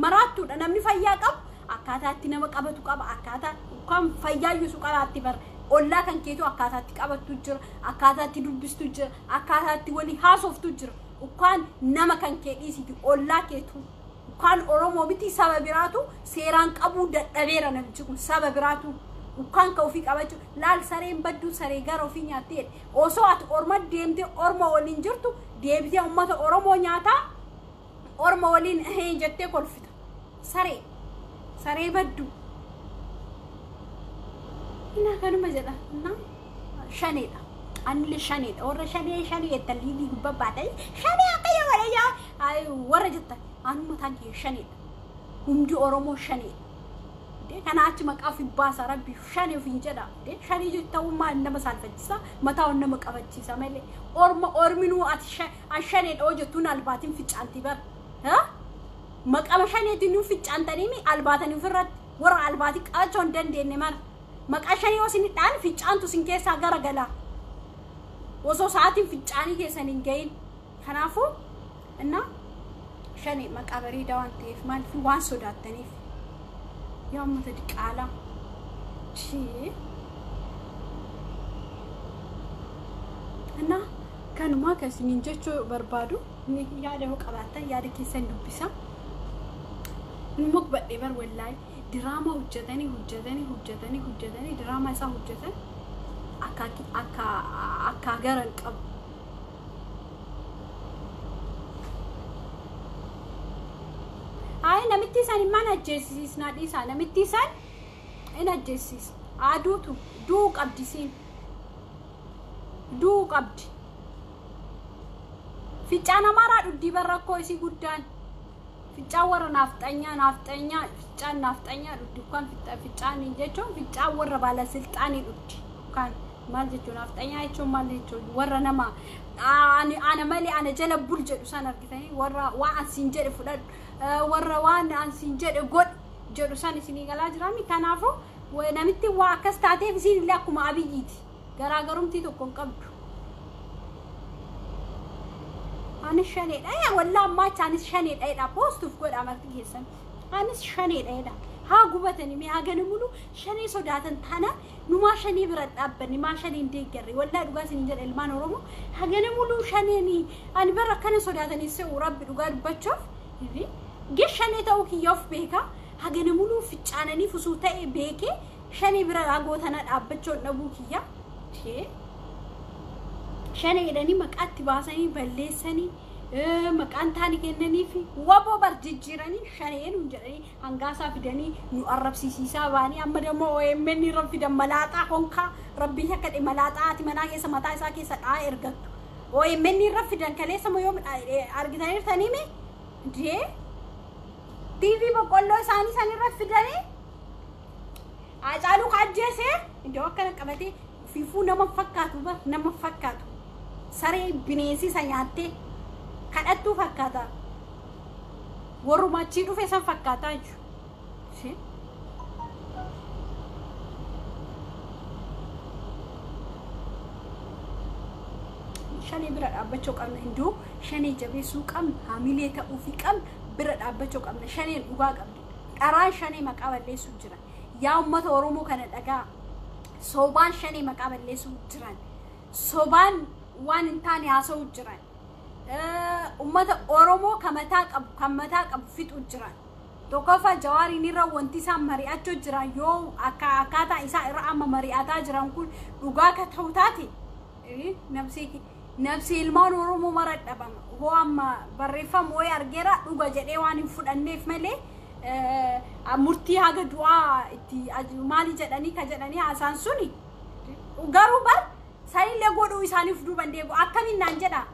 maraattuudha namni fayyaa qabu akkaataatti nama qabatu qaba akkaataa kan fayyaa iyyuu qabaatti bara ollaa kan keetu akkaataatti qabattu jira akkaataatti dubbistu jira akkaataatti walii haasoftu jira ukkaan nama kan kee dhiisiti ollaa keetu ukkaan Oromoo miti saba biraatu seeraan qabuu dadhabeera namichi kun saba biraatu ukkaan ka ofii qabachuu laal sareen badduu saree gara ofii nyaattee jedhe osoo ati orma deemtee orma waliin jirtu deebitee uummata Oromoo nyaataa orma waliin jettee kolfita saree saree badduu Ina kanuma jedha na shaneedha anillee shaneedha warra shanee shanee jettan liivii gubbaa baatanii shanee akka yoo godhe warra jettan anu mataan kiyya shaneedha hundi Oromoo shaneedha kana achi maqaa ofii baasa rabbi shanee ofiin jedha shanee jetta'uu maal nama saalfachiisa mataa nama qabachiisa malee orma orminuu ati shaneedha hoo jettuun albaatiin ficcaanti bara maqama shaneetiin nu ficcaantanii albaatanii ofirratti warra albaatii qabachuu hin dandeenye mana maqaa shanii yoo isin dhaan ficcaantu isin keessaa gara galaa osoo sa'aatiin ficcaanii keessan hin gahin kanaafuu inna shanii maqaa bareedaa waan ta'eef maaliif waan sodaattaniif yaa uummata diqaalaa inna kanumaa kan isiniin jechuu barbaadu yaada yoo qabaattan yaada keessan dubbisa nu badhee bar wallaahi diraamaa hojjetanii hojjetanii hojjetanii hojjetanii diraamaa isaa hojjetan akka garan qabu. Ayi namitti isaan hin ajjeesisnaa dhiisaa namitti isaan hin ajjeesisna. Aduutu du'uu qabdi siin. Du'uu qabdi. Ficcaan amaaraa dhuddii barrakkoo isii guddaan. Ficcaan warra naafxanyaa naafxanyaa ficcaan naafxanyaa dhuddi yookaan ficcaan jechuun ficcaan warra baalasilxaanii dhuddi yookaan maal jechuun naafxanyaa jechuun maal jechuun warra nama ana malee ana jala bul jedhu san argitanii warra waan ansiin jedhe fudhadhu warra waan ansiin jedhe godhu jedhu san isinii galaa jiraami. Kanaafuu namitti waa akkas taateef isiin illee akkuma Abiyyiiti garaagarumtii tokko hin qabdu. Anis shaneedha yaa wallaa ammaacha anis shaneedha jedha poostuuf godha amartii keessan anis shaneedha jedha haa gubatanii mee haa ganamulu shanee sodaatan tana numaa shanee bira dhaabbanni maa shanee hin deeggarre wallaa dhugaa isin jedha ilmaan Oromoo haa ganamulu shaneeni ani bara akkana sodaatanii se'u rabbi dhugaa dubbachuuf gee shanee ta'uu kiyya of beeka haa ganamulu ficcaananii fusuu ta'e beekee shanee bira gootana dhaabbachuun dhabuu kiyya shanee jedhanii maqaatti baasanii balleessanii maqaan taani kennaniif waboo bar jijjiiranii shanee nuun jedhanii hangaasaa fidanii nu arrabsiisiisaa baanii amma dammoo OMN irra fidan malaaxaa honkaa rabbii akka dhe malaaxaa ati manaa keessa mataa isaa keessa dhaa ergattu OMN irra fidan kaleessa moo yoom argitaniirtanii mee dee TV boqqolloo isaanii san irra fidanii Haacaaluu kaajjeesee iddoo akkana qabatee fiifuu nama fakkaatu bar nama fakkaatu saree bineensi isa nyaattee kadhattuu fakkaata warruma achii dhufe san fakkaataa jechuudha. Shanee bira dhaabbachuu qabna hinduu shanee jabeessuu qabna haamilee ta'uufii qabna bira dhaabbachuu qabna shaneen dhugaa qabdi dharaan shanee maqaa balleessuu jira yaa uummata Oromoo kana dhagaa sobaan shanee maqaa balleessuu jiran sobaan waan hin taane haasa'uu jiran uummata Oromoo kan mataa qabu fixuu jiran tokkoffaa Jawaariin irra wanti isaan mari'achuu jiran yoo akkaataa isaa irra amma mari'ataa jiran kun dhugaa akka ta'u taate nafsi ilmaan Oromoo mara dhabama hoo amma barreeffama wayii argeera dhuga jedhee waan hin fudhanneef malee murtii haga du'aa itti maali jedhanii ka jedhanii haasaan suni garuu bar sanillee godhuu isaaniif duuban deebi'u akkamiin naan jedha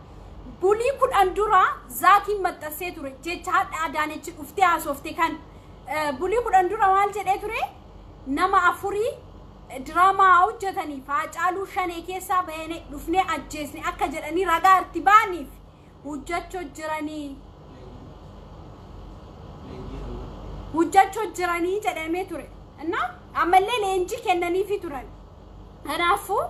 bulii 10 dura Zaakiin maxxansee ture jecha hadha Adaanechi dhuftee haasofte kan bulii 10 dura maal jedhee ture nama 4 diraamaa hojjetaniif Haacaaluu shanee keessaa bahanii dhufnee ajjeesne akka jedhanii ragaa itti ba'aniif hojjechuu jiranii jedhamee ture. Innaa ammallee leenjii kennaniifi turan. Kanaafuu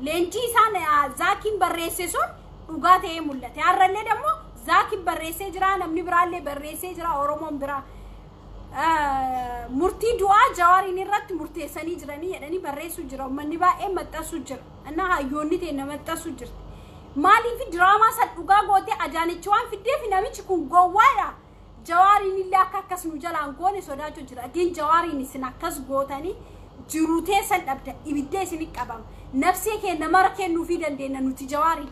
leenjii isaan Zaakiin barreesse sun dhugaa ta'ee mul'ate. Har'allee immoo Zaakiin barreessee jira namni biraallee barreessee jira Oromoon biraa. Murtii du'aa Jawaariin irratti murteessanii jiranii jedhanii barreessuu jira. Uummanni baay'een maxxansuu jira. Innaa hayyoonni ta'e maxxansuu jirti. Maaliif diraamaa san dhugaa gootee Adaanech waan fiddeef namichi kun gowwaadha. Jawaariin illee akka akkas nu jalaan goone sodaachuu jira. Gin Jawaariin isin akkas gootanii jiruu san dhabda ibiddee isin qabama. Nafsee keenya mara kennuufii dandeenya nuti Jawaariin.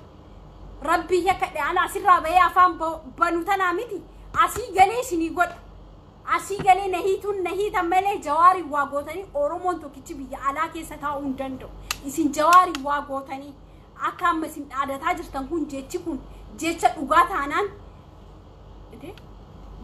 Rabbii yakka ana asirraa bahee afaan banu tanaa miti asii galee isinii godha. Asii galee na hiitan malee Jawaariin waa gootanii Oromoon tokkichi biyya alaa keessa taa'uu hin danda'u. Isin Jawaariin waa gootanii akka amma isin dhaadataa jirtan kun jechi kun jecha dhugaa taanaan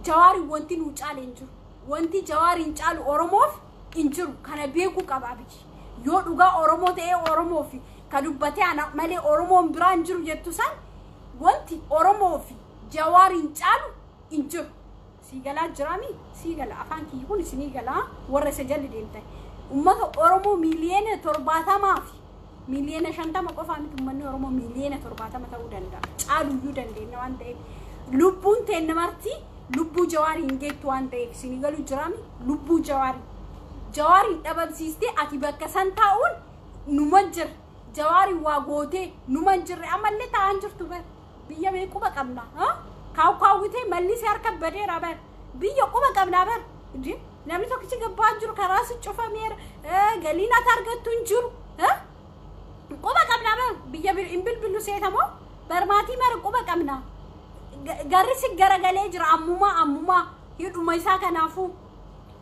Jawaariin wanti nuu caale hin jiru. Wanti Jawaariin caalu Oromoof hin jiru. Kana beekuu qaba biyyi. Yoo dhugaa Oromoo ta'ee Oromoof ka dubbatee ana malee Oromoon biraa hin jiru jettu san wanti Oromoof Jawaariin caalu hin jiru. Sii galaa jiraami? Sii gala. Afaan kiyyi kun isinii galaa warra isa jalli deemtan. Uummata Oromoo miiliyoona 70 fi miiliyoona 50 qofaa miti uummanni Oromoo miiliyoona 70 ta'uu danda'a. Caaluyyuu dandeenya waan ta'eef. Lubbuun teenna marti lubbuu Jawaarii hin geettu waan ta'eef isinii galuu jiraami? Lubbuu Jawaarii. Jawaariin dhabamsiistee ati bakka san taa'uun numa jira. Jawaariin waa gootee numa hin jirre ammallee taa'an jirtu bar. Biyya mee quba qabna. Kaawwitee mallisee harka badeera bar. Biyya quba qabnaa bar. Namni tokkichi gabbaa jiru karaa si cufameera. Galiin ati argattu hin jiru. Quba qabnaa bar. Biyya hin bilbilu seetamoo barmaatii mara quba qabna. Garri si garagalee jira ammumaa hidhuma isaa kanaafuu.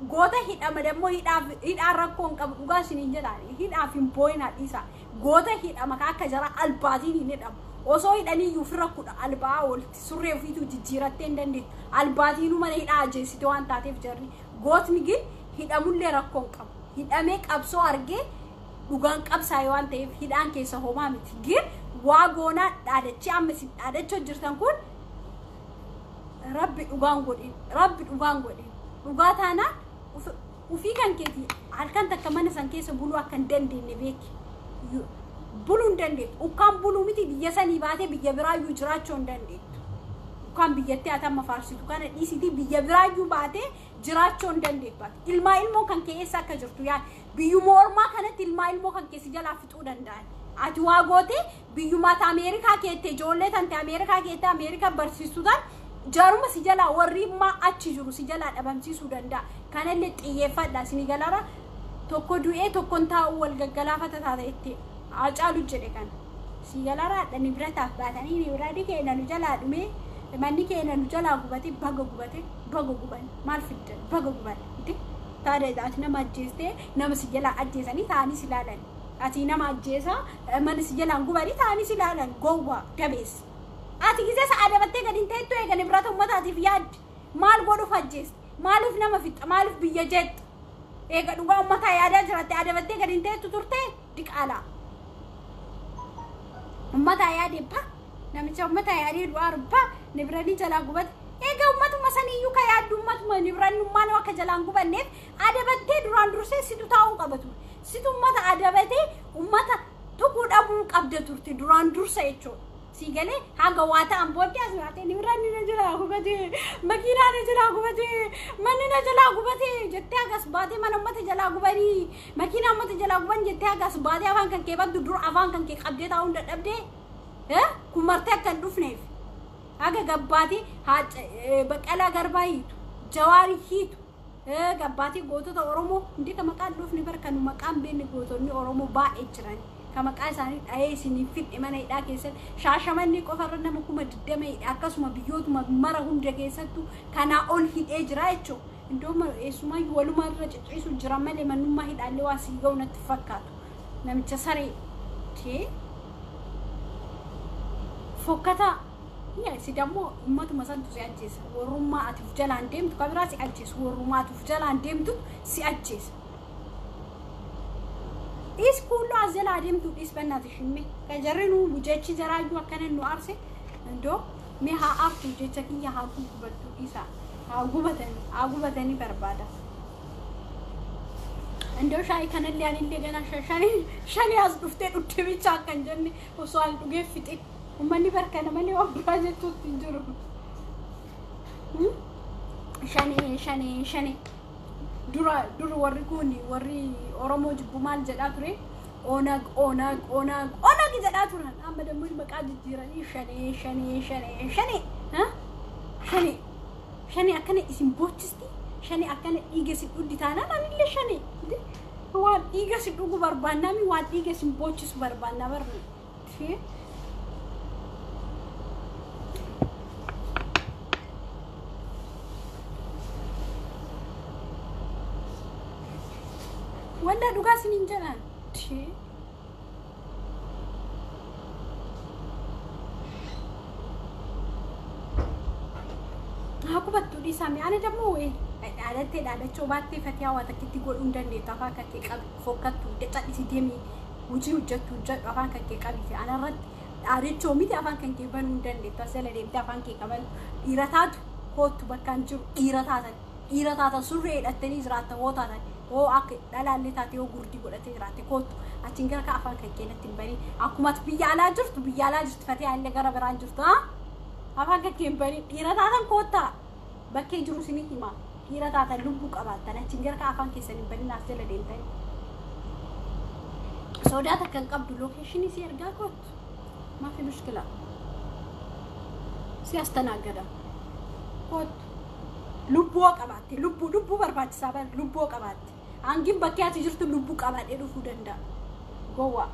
Goota hidhama dammoo hidhaan rakkoo hin qabu dhugaa isiniin jedhaan hidhaaf hin boo'inaa dhiisa. Goota hidhama akka jara albaatiin hin hidhamu. Osoo hidhanii iyyuu ofirra kudha albaa oolti surree ofiitu jijjiirattee hin dandeettu. Albaatiinuu mana hidhaa ajjeessite waan taateef jarri. Gootni gin hidhamullee rakkoo hin qabu. Hidhamee qabsoo argee dhugaan qabsaa'e waan ta'eef hidhaan keessa homaa miti. Gin waa goonaa dhaadachee amma isin dhaadachoo jirtan kun rabbi dhugaan godhin rabbi dhugaan godhin dhugaa taanaan ufii kan keeti halkan takka mana san keessa buluu akka hin dandeenye beeki. Buluu hin dandeettu. Ukkaan buluu miti biyya sanii baatee biyya biraayyuu jiraachuu hin dandeettu. Ukkaan biyyattii ati amma faarsitu kana dhiisitii biyya biraayyuu baatee jiraachuu hin dandeettu. Ilmaa ilmoo kan kee eessa akka jirtu yaa biyyuma ormaa kanatti ilmaa ilmoo kan keessi jalaa fixuu danda'an. Ati waa gootee biyyumaata Ameerikaa keettee ijoollee tante Ameerikaa keettee Ameerikaa barsiistuu ta'an jaruma si jalaa warri immaa achi jiru si jalaa dhabamsiisuu danda'a. Kanallee xiyyeeffadha isinii galara tokko du'ee tokkoon taa'uu wal gaggalaafata taata itti Hacaalu jedhe kana. Si galara hadha nibirataaf baatanii nibirati keenya nu jalaa dhumee manni keenya nu jalaa gubate baga gubate baga guban maal fiddan baga guban taada ati nama ajjeestee nama si jalaa ajjeesanii taa'anii si ilaalan. Ati nama ajjeesaa mana si jalaan gubanii taa'anii si ilaalan gowwaa dabeessa. Ati gisee isa adabattee gadi hin teettu eega nibirata uummataatiif yaaddi. Maal godhuuf ajjeeste? Maaliif nama fixxa? Maaliif biyya jeetta? Eega dhugaa uummataa yaadaa jiraatte adabattee gadi hin teettu turte diqaalaa. Uummataa yaadee ba namicha uummataa yaadee du'aa ba nibiranii jalaa gubate. Eega uummatuma saniyyuu ka yaaddu uummatuma nibirannummaan akka jalaan gubanneef adabattee duraan dursee situ taa'uu qaba ture. Situ uummata adabatee uummata tuquu dhabuu qabda turte duraan dursa jechuudha. Si galee haga waa ta'an booddee as baatee nibiraan na jalaa gubatee makiinaa na jalaa gubatee manni na jalaa gubatee jettee hagas baatee mana uummata jalaa gubanii makiinaa uummata jalaa guban jettee hagas baatee afaan kan kee baddu dur afaan kan kee qabdee taa'uu hin dadhabdee kun martee akka hin dhufneef haga gabbaatee Baqqalaa Garbaa hiitu Jawaarii hiitu gabbaatee gootota Oromoo hundi ka maqaan dhufne bara kan maqaan beekne gootonni Oromoo baay'ee jiran. Ka maqaa isaanii dhahee isiniif fidhe mana hidhaa keessatti Shaashamannee qofarra nama 20,000 hidhe akkasuma biyyootuma mara hunda keessattuu kanaa ol hidhee jira jechuudha. Iddoo eessumaayyuu walumaa irra cicciisu jira malee mannummaa hidhaallee waan sii ga'u natti fakkaatu. Namicha saree tee fokkataa. Yaa si dammoo uummatuma santu si ajjeesa. Warrummaa ati of jalaan deemtu kan biraa si ajjeesa. Warrummaa ati of jalaan deemtu si ajjeesa. Dhiis kuulloo as jalaa deemtu dhiis bannaati shimme. Kan jarri nu jechi jaraayyuu akkana nu aarse indoo mee haa aartu jecha kiyya haa gubattu dhiisa. Haa gubatanii barbaada. Indoo shaayii kanallee anillee ganaa shanii as dhuftee dhugdee bichaa akka hin jenne osoo ani dhugee fixe. Uummanni barkana malee waan biraa jechuutti hin jiru. Shanee shanee shanee. Dura dura warri kun warri Oromoo jibbu maal jedhaa ture? Onag onag onag onag jedhaa turan. Amma dammoo maqaa jijjiiranii shanee shanee shanee shanee. Shanee shanee akkana isin boochisti. Shanee akkana dhiiga isin dhugdi taanaan anillee shanee. Waan dhiiga isin dhugu barbaannaa mi waan dhiiga isin boochisu barbaannaa barri. Walla dhugaa isiniin jedhaan. Haa gubattu dhiisaa mi ani dammoo dhaadattee dhaadachoo baattee fatii hawaa takkitti godhuu hin dandeettu afaan kan kee qabi fokkattu cadhisi deemii hojii hojjettu hojjedhu afaan kan kee qabite anarratti dhaadachoo miti afaan kan kee banuu hin dandeettu as jala deemtee afaan kee qaban dhiira taatu koottu bakkaan jiru dhiira taatan surree hidhattanii jiraattan hoo taatan hoo akka dhalaallee taate hoo gurdii godhatee jiraatte koottu achiin gara ka afaan kan kee natti hin baniin akkuma ati biyya alaa jirtu fatee allee gara biraan jirtu haa afaan kan kee hin baniin dhiira taatan koottaa bakkee jiru isinii hima dhiira taatan lubbuu qabaattan achiin gara ka afaan keessan hin baniin as jala deemtanii. Sodaa takka hin qabdu lookeeshinii si ergaa koottu maafi mushkila si astanaagada koottu lubbuu qabaatte lubbuu barbaachisaa bara lubbuu qabaatte. Hangin bakkee ati jirtu lubbuu qabaadhee dhufuu danda'a. Gowwaa.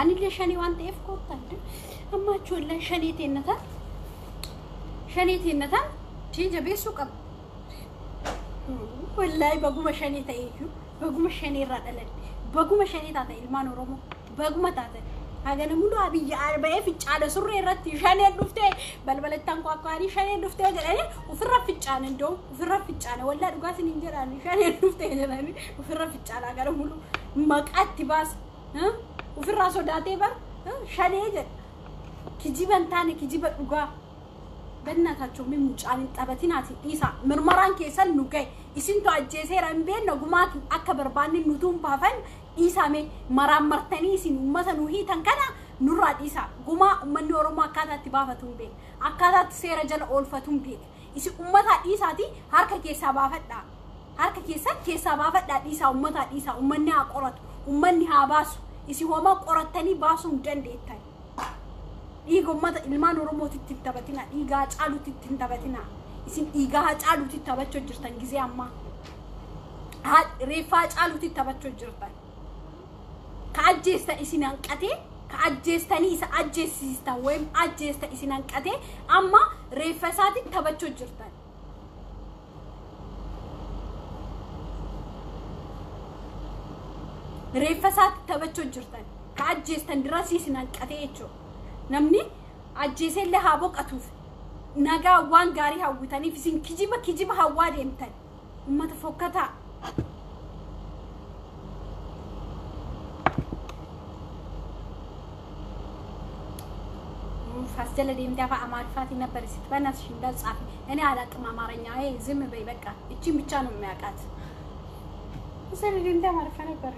Anillee shanii waan ta'eef koottaa amma achi wallaan shanii teennatan shanii teennatan tii jabeessuu qaba. Wallaahi baguma shanii ta'eeyyuu baguma shanii irraa dhaladhe baguma shanii taata ilmaan Oromoo baguma taatan. Hagana mulu Abiyyi ba'ee fincaana surree irratti shaneen dhuftee balbalattaan kwaakwaanii shaneen dhuftee jedhanii ofirra fincaana iddoo ofirra fincaana wallaa dhugaa isiniin jedhanii shaneen dhuftee jedhanii ofirra fincaana hagana mulu maqaatti baasa ofirraa sodaatee bar shanee jedha kijiba hin taane kijiba dhugaa በእናታቸው ምን ሙጫን ጠበቲናት ኢሳ ምርመራን keessan nu gahe isintu ajjeeseera hin beekne gumaatu akka barbaanne nutuun baafan dhiisame maraammartanii isin uummata nu hiitan kana nurraa dhiisa gumaa uummanni Oromoo akkaataatti baafatu hin beekne akkaataatti seera jala oolfatu hin beekne isin uummataa dhiisaati harka keessaa baafadhaa harka keessaa baafadhaa dhiisaa uummataa dhiisaa uummanni haa qoratu uummanni haa baasu isin homaa qorattanii baasuu hin dandeettan. Dhiiga uummata ilmaan Oromootitti hin taphatina dhiiga Haacaaluutti hin taphatina isin dhiiga Haacaaluutti taphachuu jirtan gizee ammaa reeffa Haacaaluutti taphachuu jirtan ka ajjeestan isin hanqatee ka ajjeestanii isa ajjeesistan wayim ajjeestan isin hanqatee amma reeffa isaatti taphachuu jirtan. Reeffa isaatti taphachuu jirtan ka ajjeestan dirasii isin hanqatee jechuudha. Namni ajjeesellee haa boqotuuf nagaa waan gaarii hawwitaniif isin kijiba kijiba hawwaa deemtan uummata fokkataa. As jala deemtee afaan Amaariffaatiin ነበር ስትበናትሽ እንዳትጻፊ እኔ አላቅም አማርኛ። ይሄ ዝም በይ በቃ እቺን ብቻ ነው የሚያውቃት። እሰሪ deemtee አማርኛ ነበር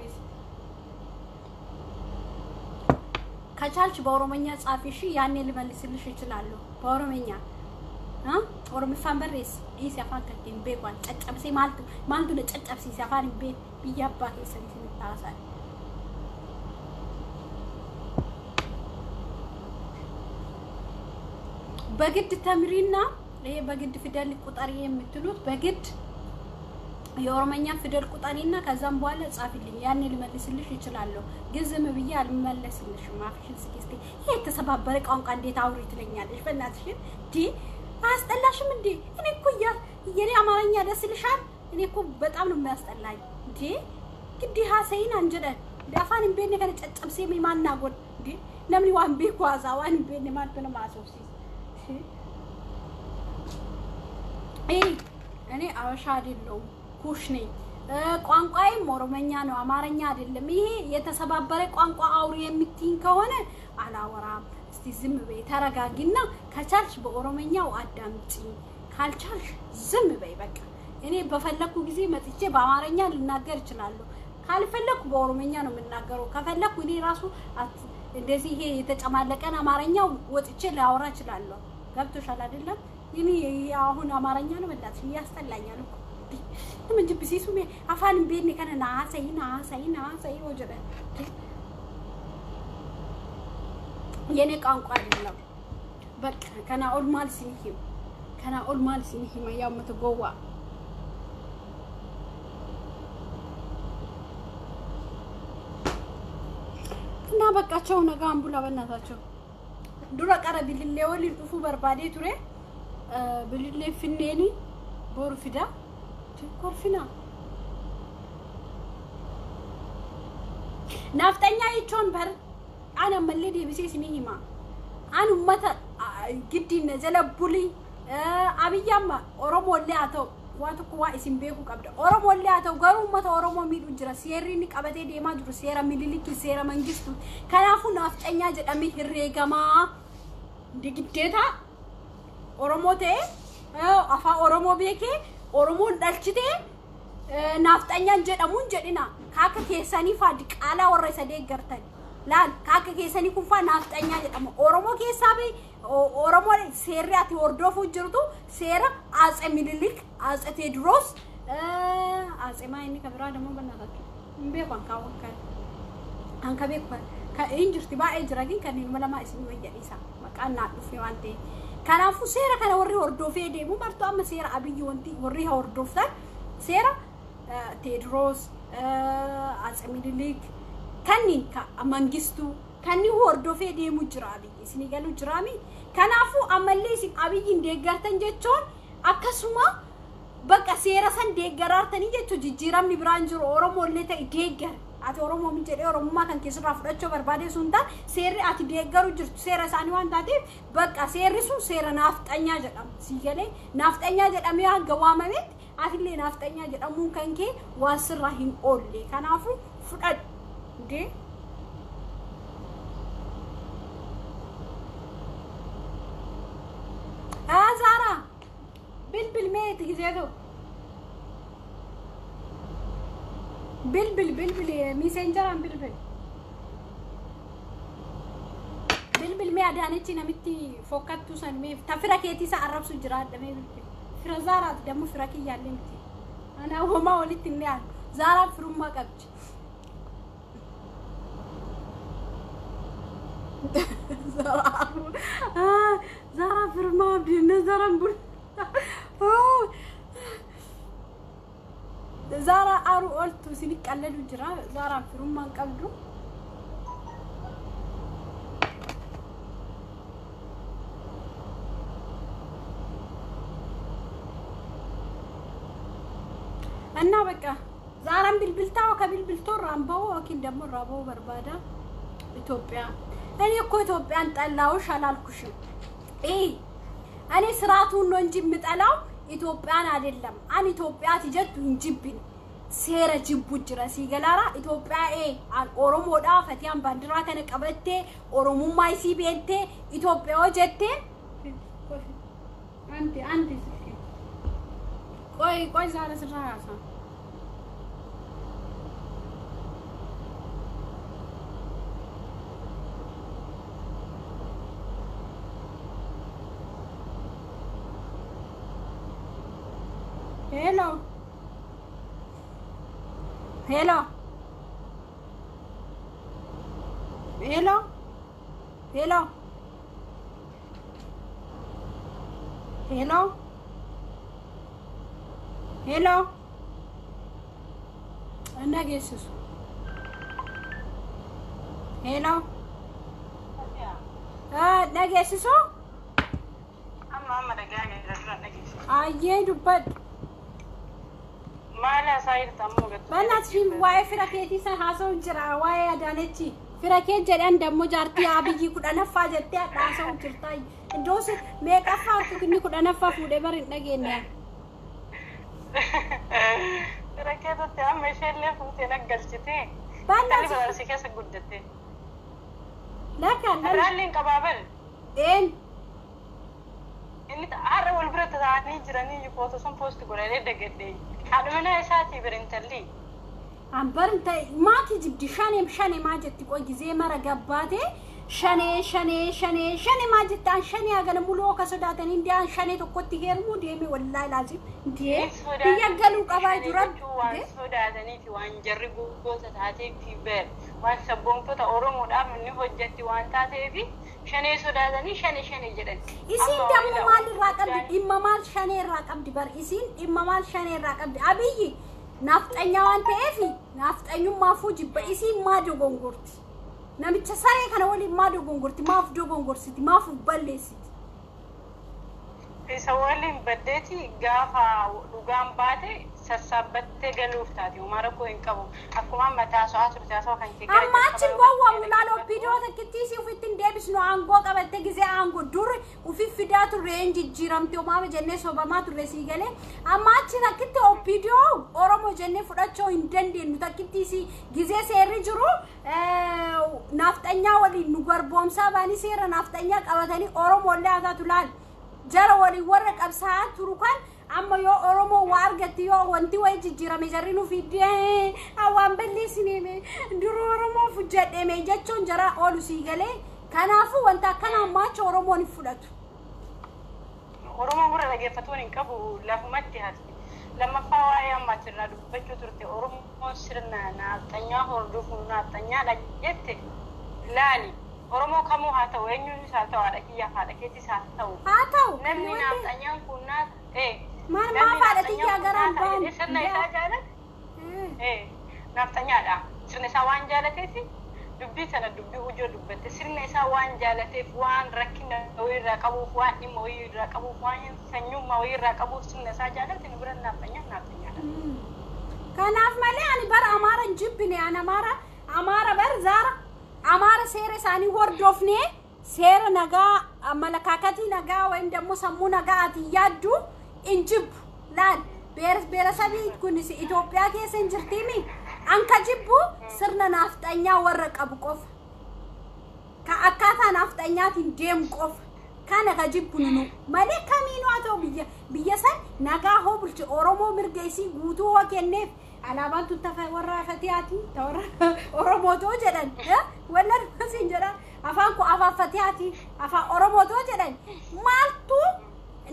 ከቻልሽ በኦሮሞኛ ጻፊ እሺ፣ ያኔ ልመልስልሽ እችላለሁ በኦሮሞኛ። Oromiffaan barreessi dhiisi afaan kan hin beeku caccabsee maaltu maaltu na caccabsiise afaan hin beeku biyya abbaa keessanii isinitti haasa'a. በግድ ተምሪና ይሄ በግድ ፊደል ቁጠሪ የምትሉት በግድ የኦሮመኛ ፊደል ቁጠሪና ከዛም በኋላ ጻፊልኝ ያኔ ልመልስልሽ እችላለሁ። ግን ዝም ብዬ አልመለስልሽም። አፍሽን ዝጊ እስቲ። ይሄ የተሰባበረ ቋንቋ እንዴት አውሪ ትለኛለሽ? በእናትሽን ዲ አያስጠላሽም እንዴ? እኔ እኮ የኔ አማርኛ ደስ ይልሻል? እኔ እኮ በጣም ነው የሚያስጠላኝ። እንዴ ግዲ ሀሰይን አንጀደን afaan hin beekne kana caccabsee maal naa godha እንዴ namni waan beeku haasaa waan hin beekne maaltu nama haasofsiisa? እኔ አበሻ አይደለሁም ኩሽ ነኝ። ቋንቋዬም ኦሮመኛ ነው አማርኛ አይደለም። ይሄ የተሰባበረ ቋንቋ አውሪ የምትይኝ ከሆነ አላወራም። እስቲ ዝም በይ ተረጋጊና፣ ከቻልሽ በኦሮመኛው አዳምጪኝ፣ ካልቻልሽ ዝም በይ በቃ። እኔ በፈለኩ ጊዜ መጥቼ በአማርኛ ልናገር እችላለሁ። ካልፈለኩ በኦሮመኛ ነው የምናገረው። ከፈለኩ እኔ ራሱ እንደዚህ ይሄ የተጨማለቀን አማርኛው ወጥቼ ላወራ እችላለሁ። ገብቶሻል አይደለም? እኔ አሁን አማርኛ ነው በእናትሽ እያስጠላኛል እኮ ምን ጅብሲሱ afaan hin beekne kana naasai naasai naasai ወጀደ የኔ ቋንቋ አይደለም። በቃ ከና ኦል ማል ሲንሂም ከና ኦል ማል ሲንሂም ያው ምትጎዋ እና በቃቸው ነጋ አምቡላ በእናታቸው dura qara bilillee waliin dhufuu barbaadee ture bilillee finneeni boru fida kolfina nafxanyaa jechuun bar an ammallee deebisee isinii hima an ummata giddiin jala bulii Abiyyi amma Oromoollee haa ta'u waa tokko waa isin beekuu qabda Oromoollee haa ta'u garuu ummata Oromoo miidhu jira seerri inni qabatee deemaa jiru seera Minilikii seera Mangistuu kanaafuu nafxanyaa jedhamee herreegamaa giddeeta Oromoo ta'e afaan Oromoo beekee Oromoon dhalchitee nafxanyaan jedhamuun jedhina kaaka keessanii faa diqaalaa warra isa deeggartan laal kaaka keessanii kun faa nafxanyaa jedhama Oromoo keessaa bee Oromoo seerri ati hordofuu jirtu seera Atse Minilik Atse Teediroos Atse maa inni kabiraa ደግሞ በእናታችሁ hin beeku an kan ka beeku hin jirti baay'ee jira ግን kanneen lama isin wayya dhiisa maqaan naa dhufe waan ta'eef kanaafuu seera kana warri hordofee deemu martuu amma seera Abiyyi wanti warri hordoftan seera Teediroos Atse Minilik kanneen ka Mangistuu Kan inni hordofee deemu jira Abiyyi. Isinii galuu jiraami. Kanaafuu ammallee isin Abiyyiin deeggartan jechuun akkasuma bakka seera san deeggaraartanii jechuun jijjiiramni biraan jiru. Oromoollee ta'e deeggar. Ati Oromoo mi jedhee Oromummaa kan keessarraa fudhachuu barbaade sun ta'a seerri ati deeggaru jirtu seera isaanii waan taateef bakka seerri sun seera naafxanyaa jedhama. Sii galee naafxanyaa jedhamee hanga waamametti atillee naafxanyaa jedhamuun kan kee waan sirraa hin oolle. Kanaafuu fudhadhu. Dee. Zaara bilbil meeti gizeetu. Bilbil bilbil miiseenjaraan bilbil. Bilbil mee Adaanechi namitti fokkattu san mee ta fira keetii isa arrabsu jiraadha mee bilbil. Fira Zaaraati dammoo fira kiyyaallee miti. Anaa homaa walitti hin dhiyaatu. Zaaraan firummaa qabdi. Zaaraan firummaa qabdi inni Zaaraan bul. Zaara aru ooltu isin qalladu jira. Zaaraan firummaan qabdu. እና በቃ ዛራን ቢልቢልታው ከቢልቢልቶ ራምባው ወኪን ደግሞ ራባው በርባዳ ኢትዮጵያ እኔ እኮ ኢትዮጵያን ጠላውሽ አላልኩሽም። እኔ ስርዓቱን ነው እንጂ የምጠላው ኢትዮጵያን አይደለም። አን ኢትዮጵያ ትጀቱ እንጂብን seera jibbu jira si galaara Itoophiyaa an Oromoodha fatiyaan baandiraa kana qabattee Oromummaa isii beektee Itoophiyaa hojjettee anti anti ቆይ ቆይ ዛሬ ስራ ያሳ ሄሎ ሄሎ ሄሎ ሄሎ ሄሎ ሄሎ እና ጌስሱ ሄሎ dhageessisu Amma dhagaa jira dhageessisu. Ayyee dubbadhu. Maal haasaa jirta ammoo gattu? በእናትሽ waa'ee fira keetii san haasa'u jira waa'ee Adaanechi fira kee jedhan dammoo jaartii Abiyyi kudhanaffaa jettee hadha haasa'u jirta. Iddoo meeqaffaa inni kudhanaffaa fuudhee bar hin dhageenye. Fira keetutti amma isheellee fuutee naggalchitee. በእናትሽ Intalli barsi keessa guddatte. Lakka Raalliin qabaa bal. Een Inni har'a wal bira taa'anii jiranii footoo sun poosti godhanii dagadhee. Haadha manaa isaatii bira intalli. Ambarin ta'e maaki jibdi shanee shanee maa jetti qoy gizee mara gabbaatee shanee shanee shanee shanee maa jetti an shanee hagana muluu akka sodaatanii ndi an shanee tokkotti heerumuu deeme wallaahi laazim ndee biyya galuu qabaa jira. Waan sodaatanii fi waan jarri goota taatee fi ber waan sabboontota Oromoodhaaf inni hojjetti waan taateef shanee sodaatanii shane shane jedhan. Isiin dammoo maal irraa qabdi dhimma maal shanee irraa qabdi bar isiin dhimma maal shanee irraa qabdi Abiyyi naafxanyaa waan ta'eef naafxanyummaafuu jibba isiin maa dogongorti. Namicha saree kana waliin maa dogongorti maaf dogongorsiti maaf balleessiti. Isa waliin baddeeti gaafa dhugaan baate sassaabbattee galuuf taati. Uumaa rakkoo hin qabu. Akkuma amma taasoo turte haasoo kan kee Amma achi gowwaamu laal obbidoo takkittii si ofitti hin deebisnu aangoo qabatte gizee aangoo dur ufi fidaa turre hin jijjiiramte umaama jennee sobamaa turre sii galee amma achi takkitti obbidoo Oromoo jennee fudhachuu hin dandeenyu takkittii si gizee seerri jiru naafxanyaa waliin nu garboomsaa baanii seera naafxanyaa qabatanii Oromoollee haa taatu laal jara waliin warra qabsaa'aa turu kan amma yoo Oromoo waa argatti yoo wanti wayi jijjiirame jarri nu fiddee waan balleessinee dura Oromoof jedhame jechuun jara oolu sii galee kanaafuu wanta akkana ammaacha Oromoon hin fudhatu. Oromoon gurra dhaggeeffatuun hin qabu lafumatti hafti. Lammaffaa waa'ee ammaachirraa dubbachuu turte Oromoon sirna naafxanyaa hordofuun naafxanyaadha jette laali. Oromoo kamuu haa ta'u eenyuunis haa ta'u haadha kiyyaaf haadha keettis haa ta'u. Haa ta'u. Namni naafxanyaan kun Maal maaf haadha kiyyaa garaan baan. Sirna isaa jaalate. Naafxanyaadha. Sirna isaa waan jaalateef Dubbii tana dubbii ujoo dubbatte. Sirna isaa waan jaalateef, waan rakkina wayii irraa qabuuf, waan dhimma wayii irraa qabuuf, waan sanyummaa wayii irraa qabuuf sirna isaa jaalate. Nu bira naaxanyaa naaxanyaadha. Kanaaf malee ani bara Amaara hin jibbine. Ani Amaara bar zaara Amaara seera isaanii hordofnee, seera nagaa, malakaakatii nagaa ወይም ደግሞ sammuu nagaa ati yaaddu hin jibbu. Laal, ብሔረሰbii kunis Itoophiyaa keessa hin jirtiimi. An ka jibbu sirna naafxanyaa warra qabu qofa, ka akkaataa naafxanyaatiin deemu qofa. Kana ka jibbu nunu malee kamiinuu haa ta'u, biyya san nagaa hoo bulche, Oromoo mirga isii guutuu hoo kenneef, alaabaan tun tafa warra Fatiyaati, ta warra Oromootoo jedhan, wanna siin jedhan, afaan kun afaan Fatiyaati, afaan Oromootoo jedhan, maaltu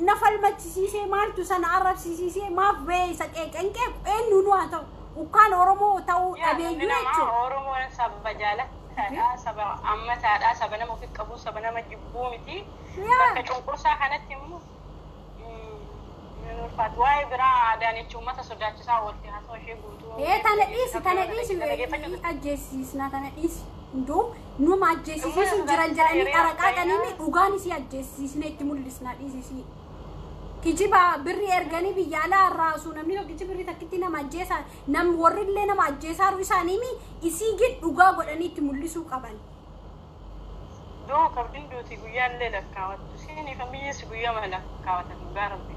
na falmachisiisee? Maaltu sana arrabsiisee? Maaf ba'ee isa qeeqan? Qeequ eenyuun haa ta'u, ukkaan Oromoo ta'uu dhabeeyyuu jechuudha. Oromoon saba jaalataadha, saba ammataadha, saba nama ofi qabu, saba nama jibbuu miti. Bakka cunqursaa kanatti immoo ni ulfaatu. Waa'ee biraa Adaanech uummata sodaachisaa oolte, haasawaa ishee guutuu. Ee, tana dhiisi, tana dhiisi, ajjeesisna, tana dhiisi. Hunduu numa ajjeesisiisu jiran jedhanii qaraqaa qaniini dhugaan isii ajjeesisne itti mul'isna, dhiisisii. Kijiba birri erganii biyya alaa irraa namni tokkichi birri takkitti nama ajjeesaa nam warrillee nama ajjeesaaru isaaniimi isii gid dhugaa godhanii itti mul'isuu qaban. Doo qabdiin duuti guyyaallee lakkaawattu. Siinii kan biyyessi guyyaa lakkaawatan, dhugaa Rabbi.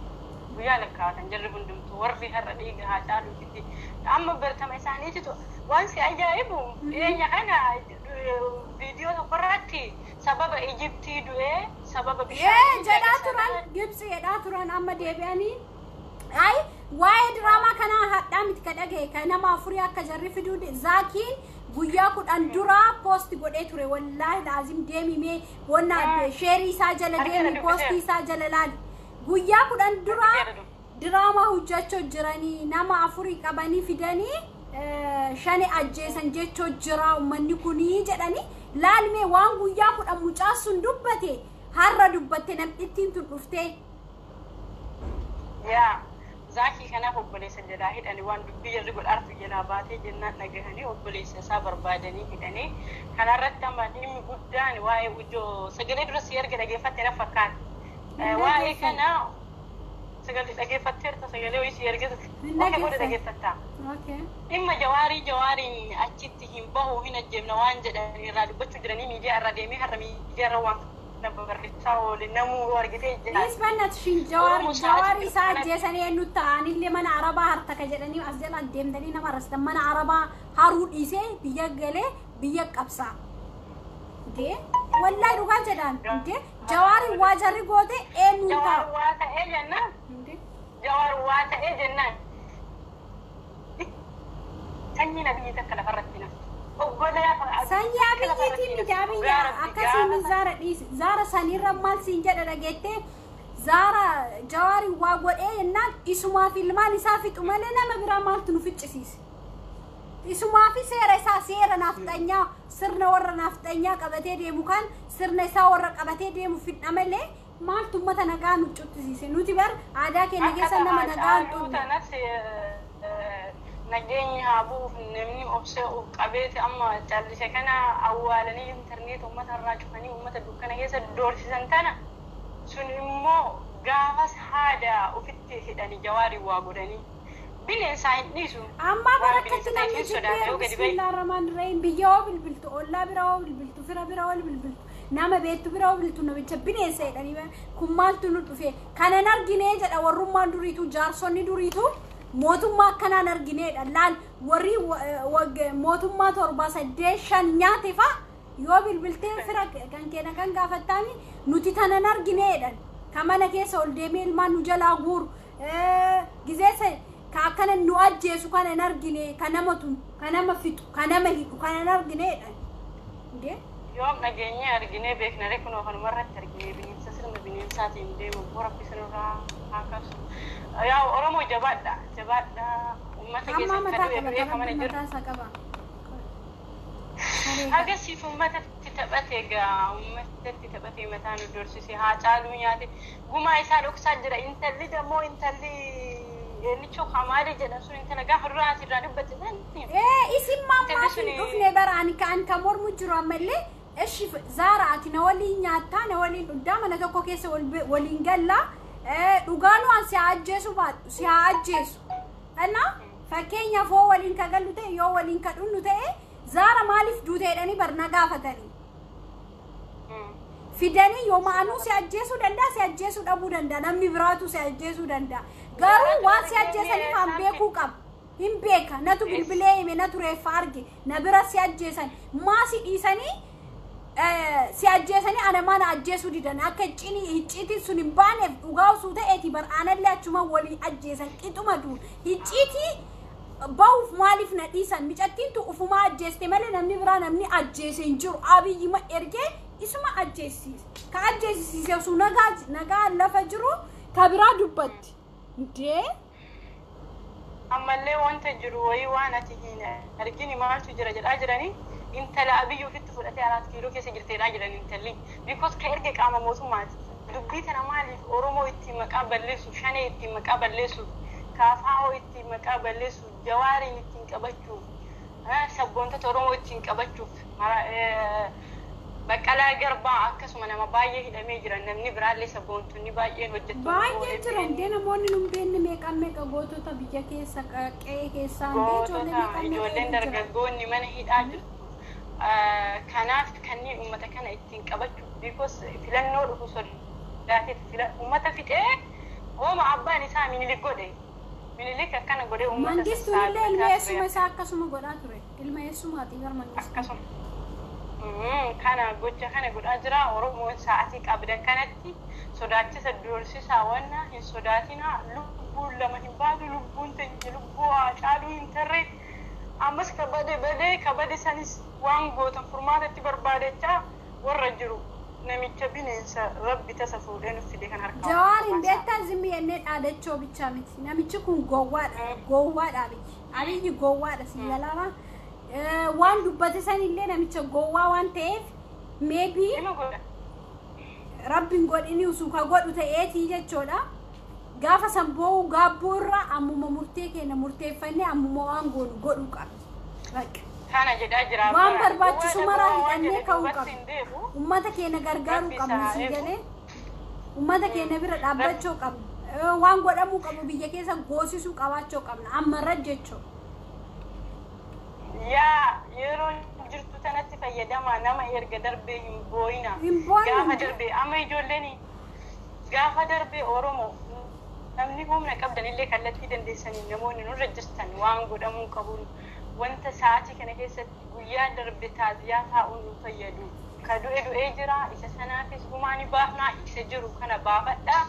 Guyyaa lakkaawatan jarri hundumtu warri har'a dhiiga haa caaluufitti. Amma bartama isaaniititu waan si ajaa'ibu, dhiyeenya kana viidiyoo tokkorratti sababa Ijiptii du'ee, sababa Ee, jedhaa turan, Gibxi jedhaa turan, amma deebi'anii. Ay, waa'ee diraamaa kanaa hadhaa miti ka dhagaye, ka nama afurii akka jarri fiduu Zaakiin guyyaa 10 duraa post godhee ture. Wallaahi laazim, deemimee wanna sheerii isaa jala deemi, poostii isaa jala laali. Guyyaa 10 duraa diraamaa hojjechuu jiranii, nama afurii qabanii fidanii shani ajjeesan jechuu jira uummanni kunii jedhanii. Laalmee, waan guyyaa 10 mucaan sun dubbate har'a dubbatte namtittiin tun dhuftee. Yaa Zaakii kanaaf obboleessa jalaa hidhanii, waan dubbii jarri godhaartu jalaa baatee jennaan dhagahanii obboleessa isaa barbaadanii hidhanii. Kanarratti amma dhimmi guddaan waa'ee ujoo sagalee dura si erga dhageeffatte na fakkaata. Waa'ee kana sagalee dhageeffatteerta, sagalee wayii si erga godhe dhageeffattaa. Dhimma Jawaarii, Jawaariin achitti hin bahu, hin ajjeemna waan jedhan irraa dubbachuu jiranii miidiyaa irra deemee, har'a miidiyaa irra waan kana barreessaa oole namuu argitee jira. Nis bannat shin Jawaar, Jawaar isaa ajjeesanii eenyu ta'anillee mana Arabaa hartaka jedhanii as jala deemtanii nama rastan, mana Arabaa haruu dhiisee biyya galee biyya qabsaa. Dee wallahi dhugaa jedhaan, dee Jawaari waa jarri goote eenyu Jawaar ta'a. Waa ta'ee jennaan, Jawaar waa ta'ee jennaan, sanyiin Abiyyi takka lafarratti naftu. Obboleessa Sanyii Abiyyiitiin miti, Abiyyi akkasiin zaara dhiisi, zaara sanirra maal siin jedha dhageettee? Zaara Jawaari waa godhee jennaan isumaaf ilmaan isaa fixu malee nama biraa maaltu nu ficcisiise? Isumaa fi seera isaa, seera naafxanyaa, sirna warra naafxanyaa qabatee deemu kan sirna isaa warra qabatee deemu fidha malee maaltu ummata nagaa nu cuttisiise? Nuti bar aadaa keenya keessa nama nagaa hin xunne. Tanas nageenya haa bu'uuf namni obsee of qabeeti amma callise kana awwaalanii intarneet uummata irraa cufanii uummata dukkana keessa doorsisan. Tana sun immoo gaafas haada ofitti hidhanii Jawaarii waa godhanii bineensaa hin dhiisu. Amma Waan barakatti bineensa namni ta'e sodaata jibbee yoo gadi bahe. bismillah rahmaan rahim, biyya hoo bilbiltu, ollaa bira hoo bilbiltu, fira bira hoo bilbiltu, nama beektu bira hoo bilbiltu, namicha bineensa jedhanii. Kun maaltu nu dhufe? Kanan arginee jedha. Warrummaan duriitu, jaarsonni duriitu mootummaa akkanaan argineedha. Laal, warri mootummaa 7, 8, 5 nyaate fa'a yoo bilbiltee fira kan keenya kan gaafattaani, nuti tanan argineedha. Ka mana keessa ol deemee ilmaan nu jalaa guuru gizeessa, ka akkana nu ajjeesu kana hin argine, ka nama tumu, ka nama fixu, ka nama hidhu kana hin argineedha. Indee? Yoom dhageenyee arginee beekna ree? Kunoo kanuma irratti arginee, bineensa sirna bineensaatiin deemu Rabbi sanirraa haa kaasu. Yaa Oromoo, jabaadha, jabaadha, uummata Amma keessan mataa kan du'e qaba, du'ee kan mana rabbi jiru. mataa isaa qaba. Agasiif uummatatti taphate egaa, uummatatti taphate, mataa nu dorsise, haa caaluu nyaate, gumaa isaa dhoksaa jira. Intalli dammoo intalli Eenyichoo Kamaali jedhan sun intala gaafa duraa asirraa dubbatte sani. Isin mammaaf hin dhufne bara ani kan mormu jiru ammallee ishi Zaara ati na waliin nyaattaa na waliin dhugdaa mana tokko keessa waliin gallaa dhugaanuu an si haa ajjeesu baadhu si haa ajjeesu. Ana fakkeenyaaf yoo waliin ka gallu ta'e yoo waliin ka dhunnu ta'e Zaara maaliif duute jedhanii bar na gaafatanii. Fidanii yoo ma'anuu si ajjeesuu danda'a si ajjeesuu dhabuu danda'a namni biraatu si ajjeesuu danda'a. Garuu waan si ajjeesaniif an beekuu qaba. Hin beeka natu bilbilee hime natu reeffa arge na bira si ajjeesan maa si dhiisanii si ajjeesanii ana mana ajjeesuu didan akka icciitiin sun hin baaneef dhugaa osoo ta'eeti bar aanallee achuma walii ajjeesan qixuma duun icciitii bahuuf maaliif na dhiisan micattiin tu ufumaa ajjeeste malee namni biraa namni ajjeese hin jiru Abiyyima ergee isuma ajjeesiise ka ajjeesisiise osoo nagaa lafa jiru ka biraa dubbatti. Ndee? Ammallee wanta jiru wayii waan ati hin argini maaltu jira jedhaa jiranii intala Abiyyi ofitti fudhatee 4 kiiloo keessa jirteedhaa jiran intalli. Because ka erge qaama mootummaati. Dubbii tana maaliif Oromoo ittiin maqaa balleessuuf, Shanee ittiin maqaa balleessuuf, Kaafaa'oo ittiin maqaa balleessuuf, Jawaariin ittiin qabachuuf, sabboontota Oromoo ittiin qabachuuf, Baqqalaa Garbaa akkasuma nama baay'ee hidhamee jira. Namni biraallee sabboontonni baay'een hojjettoonni Baay'ee jiran dee namoonni nun beekne meeqa meeqa gootota biyya keessa qe'ee keessaa gootota ijoolleen dargaggoonni mana hidhaa jirtu. Kanaaf kanneen uummata kana ittiin qabachuuf because filannoo dhufu sodaateef uummata fixee hooma abbaan isaa Minilik godhe. Minilik akkana godhee uummata Mangistuun illee ilma eessuma isaa akkasuma godhaa ture. Ilma eessumaatii gara Mangistuu. Akkasuma. Kana gocha kana godhaa jira Oromoon sa'aatii qabdan kanatti sodaachisa doorsisaa wanna hin sodaatinaa lubbuun lama hin baatu lubbuun teenya lubbuu Haacaaluu hin tarree ammas kabade badee kabade sanis waan gootan furmaatatti barbaadachaa warra jiru namicha bineensa rabbi tasa fuudhee nuuf fide kan harkaa. Jawaariin beektaa zimmi jennee dhaadachoo bichaa miti namichi kun gowwaadha gowwaadha Abiyyi Abiyyi gowwaadha si galaana. Waan dubbate sanillee namicha gowwaa waan ta'eef maybe rabbiin godhini osoo ka godhu ta'eetii jechuudha. Gaafa san boo'u gaabbuu irra ammuma murtee keenya murteeffannee ammuma waan goonu godhuu qabna. Kana jedhaa jira. Waan barbaachisu maraa hidhannee ka'uu qabna. Uummata keenya gargaaruu qabna si galee. Uummata keenya bira dhaabbachuu qabna. Waan godhamuu qabu biyya keessa goosisuu qabaachuu qabna ammarra jechuudha. Yaa yeroo jirtu tanatti fayyadamaa nama erga darbee hin boo'ina. Gaafa darbee amma ijoolleen gaafa darbee Oromoo namni humna qabdanillee kallattii dandeessanii namoonni nurra jirtan waan godhamuu qabu wanta sa'aatii kana keessatti guyyaa darbe taaziyaa taa'uun nu fayyadu. Ka du'e du'ee jira isa sanaafis gumaa ni baafnaa isa jiru kana baafadhaa.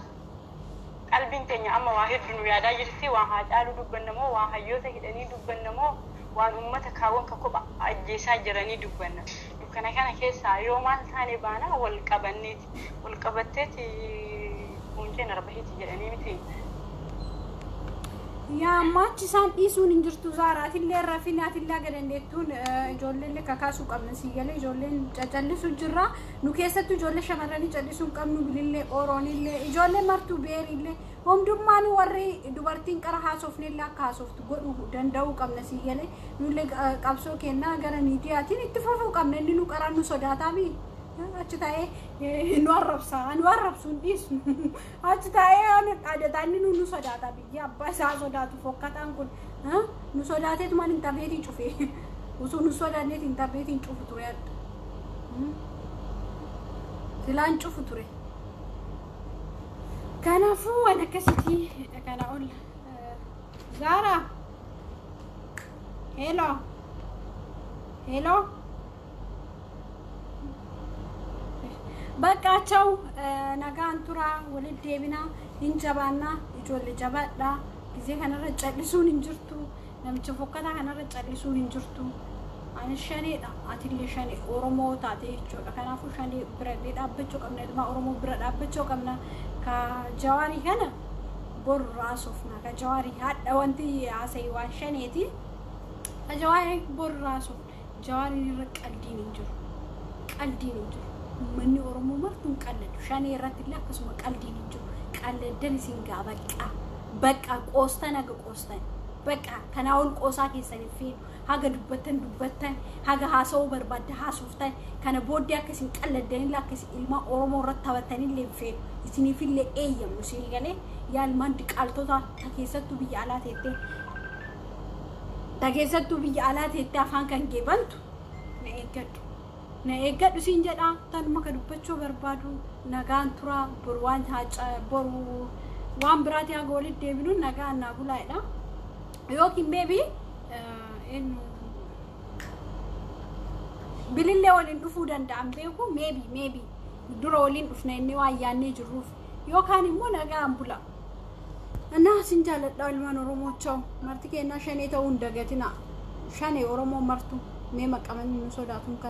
Qalbiin teenya amma waa hedduu nu yaadaa jirti waan Haacaaluu dubbannamoo waan hayyoota hidhanii dubbannamoo waan uummata kaawwan ka kopha ajjeesaa jiranii dubbanna. Dukkana kana keessaa yoo maal taane baana wal qabanneeti. Wal qabatteeti qunceen arbaheeti jedhanii miti. Yaa ammachi isaan dhiisuun hin jirtu Zaaraatillee rafinaatillee aga dandeettuun ijoolleen kakaasuu qabna si galee ijoolleen cacallisuu jirra. Nu keessattuu ijoollee shamarranii callisuu hin qabnu bilillee qooroonillee ijoollee martuu beerillee hundummaan warri dubartiin qara haasofnillee akka haasoftu godhuu danda'uu qabna si galee nullee qabsoo kennaa gara miidiyaatiin itti fufuu qabna inni nu qaraan nu sodaataa mi achi taa'ee nu arrabsa nu arrabsu hin dhiisnu achi taa'ee nu dhaadataa inni nu sodaata biyya abbaa isaa sodaatu fokkataan kun nu sodaateetumaan intarneetiin cufee osoo nu sodaanneet intarneetiin cufu ture adda silaan cufu ture. Kanaafuu waan akkasitii kana ol Zaara hello hello በቃቸው nagaan tura walitti deebinaa hin jabaannaa ijoollee jabaadhaa ጊዜ kanarra callisuun hin jirtu namicha fokkataa kanarra callisuun hin jirtu ani shaneedha atillee shanee Oromoo taate jechuudha kanaafuu shanee birallee dhaabbachuu qabna ilmaa Oromoo bira dhaabbachuu qabna ka Jawaarii kana boru raasofna ka Jawaarii haadha wanti haasa'e waan shaneeti ka Jawaarii boru raasofna Jawaariin irra qaldiin hin jiru qaldiin hin jiru Manni Oromoo martuun qalladu shanee irratti illee akkasuma qaldiin hin jiru qalladdan isin gaa baqqaa Bakka qoostan haga qoostan. Bakka kanaa ol qoosaa keessan hin feenu. Haga dubbattan dubbattan, haga haasa'uu barbaadda haasoftan, kana booddee akka isin qalladdanillee akka isin ilmaan Oromoo irratti taphattanillee hin feenu. Isiniifillee eeyyamnu isinii galee yaa ilmaan diqaaltota ta keessattuu biyya alaa teettee ta keessattuu biyya alaa teettee afaan kan geebantu na eeggadhu. Na eeggadhu siin jedha. Tanuma ka dubbachuu barbaadu nagaan tura boru waan boru waan biraati haga walitti deebinu nagaan naa bulaa'edha. Yookiin maybe eenyu bilillee waliin dhufuu danda'an beeku, maybe dura waliin dhufna inni waan yaannee jirruuf yookaan immoo nagaan bula. Naa sin jaalladha ilmaan Oromoo cha'u marti kennaa shanee ta'uu hin dagatina. Shanee Oromoo martu mee maqaman nu sodaatuun kan.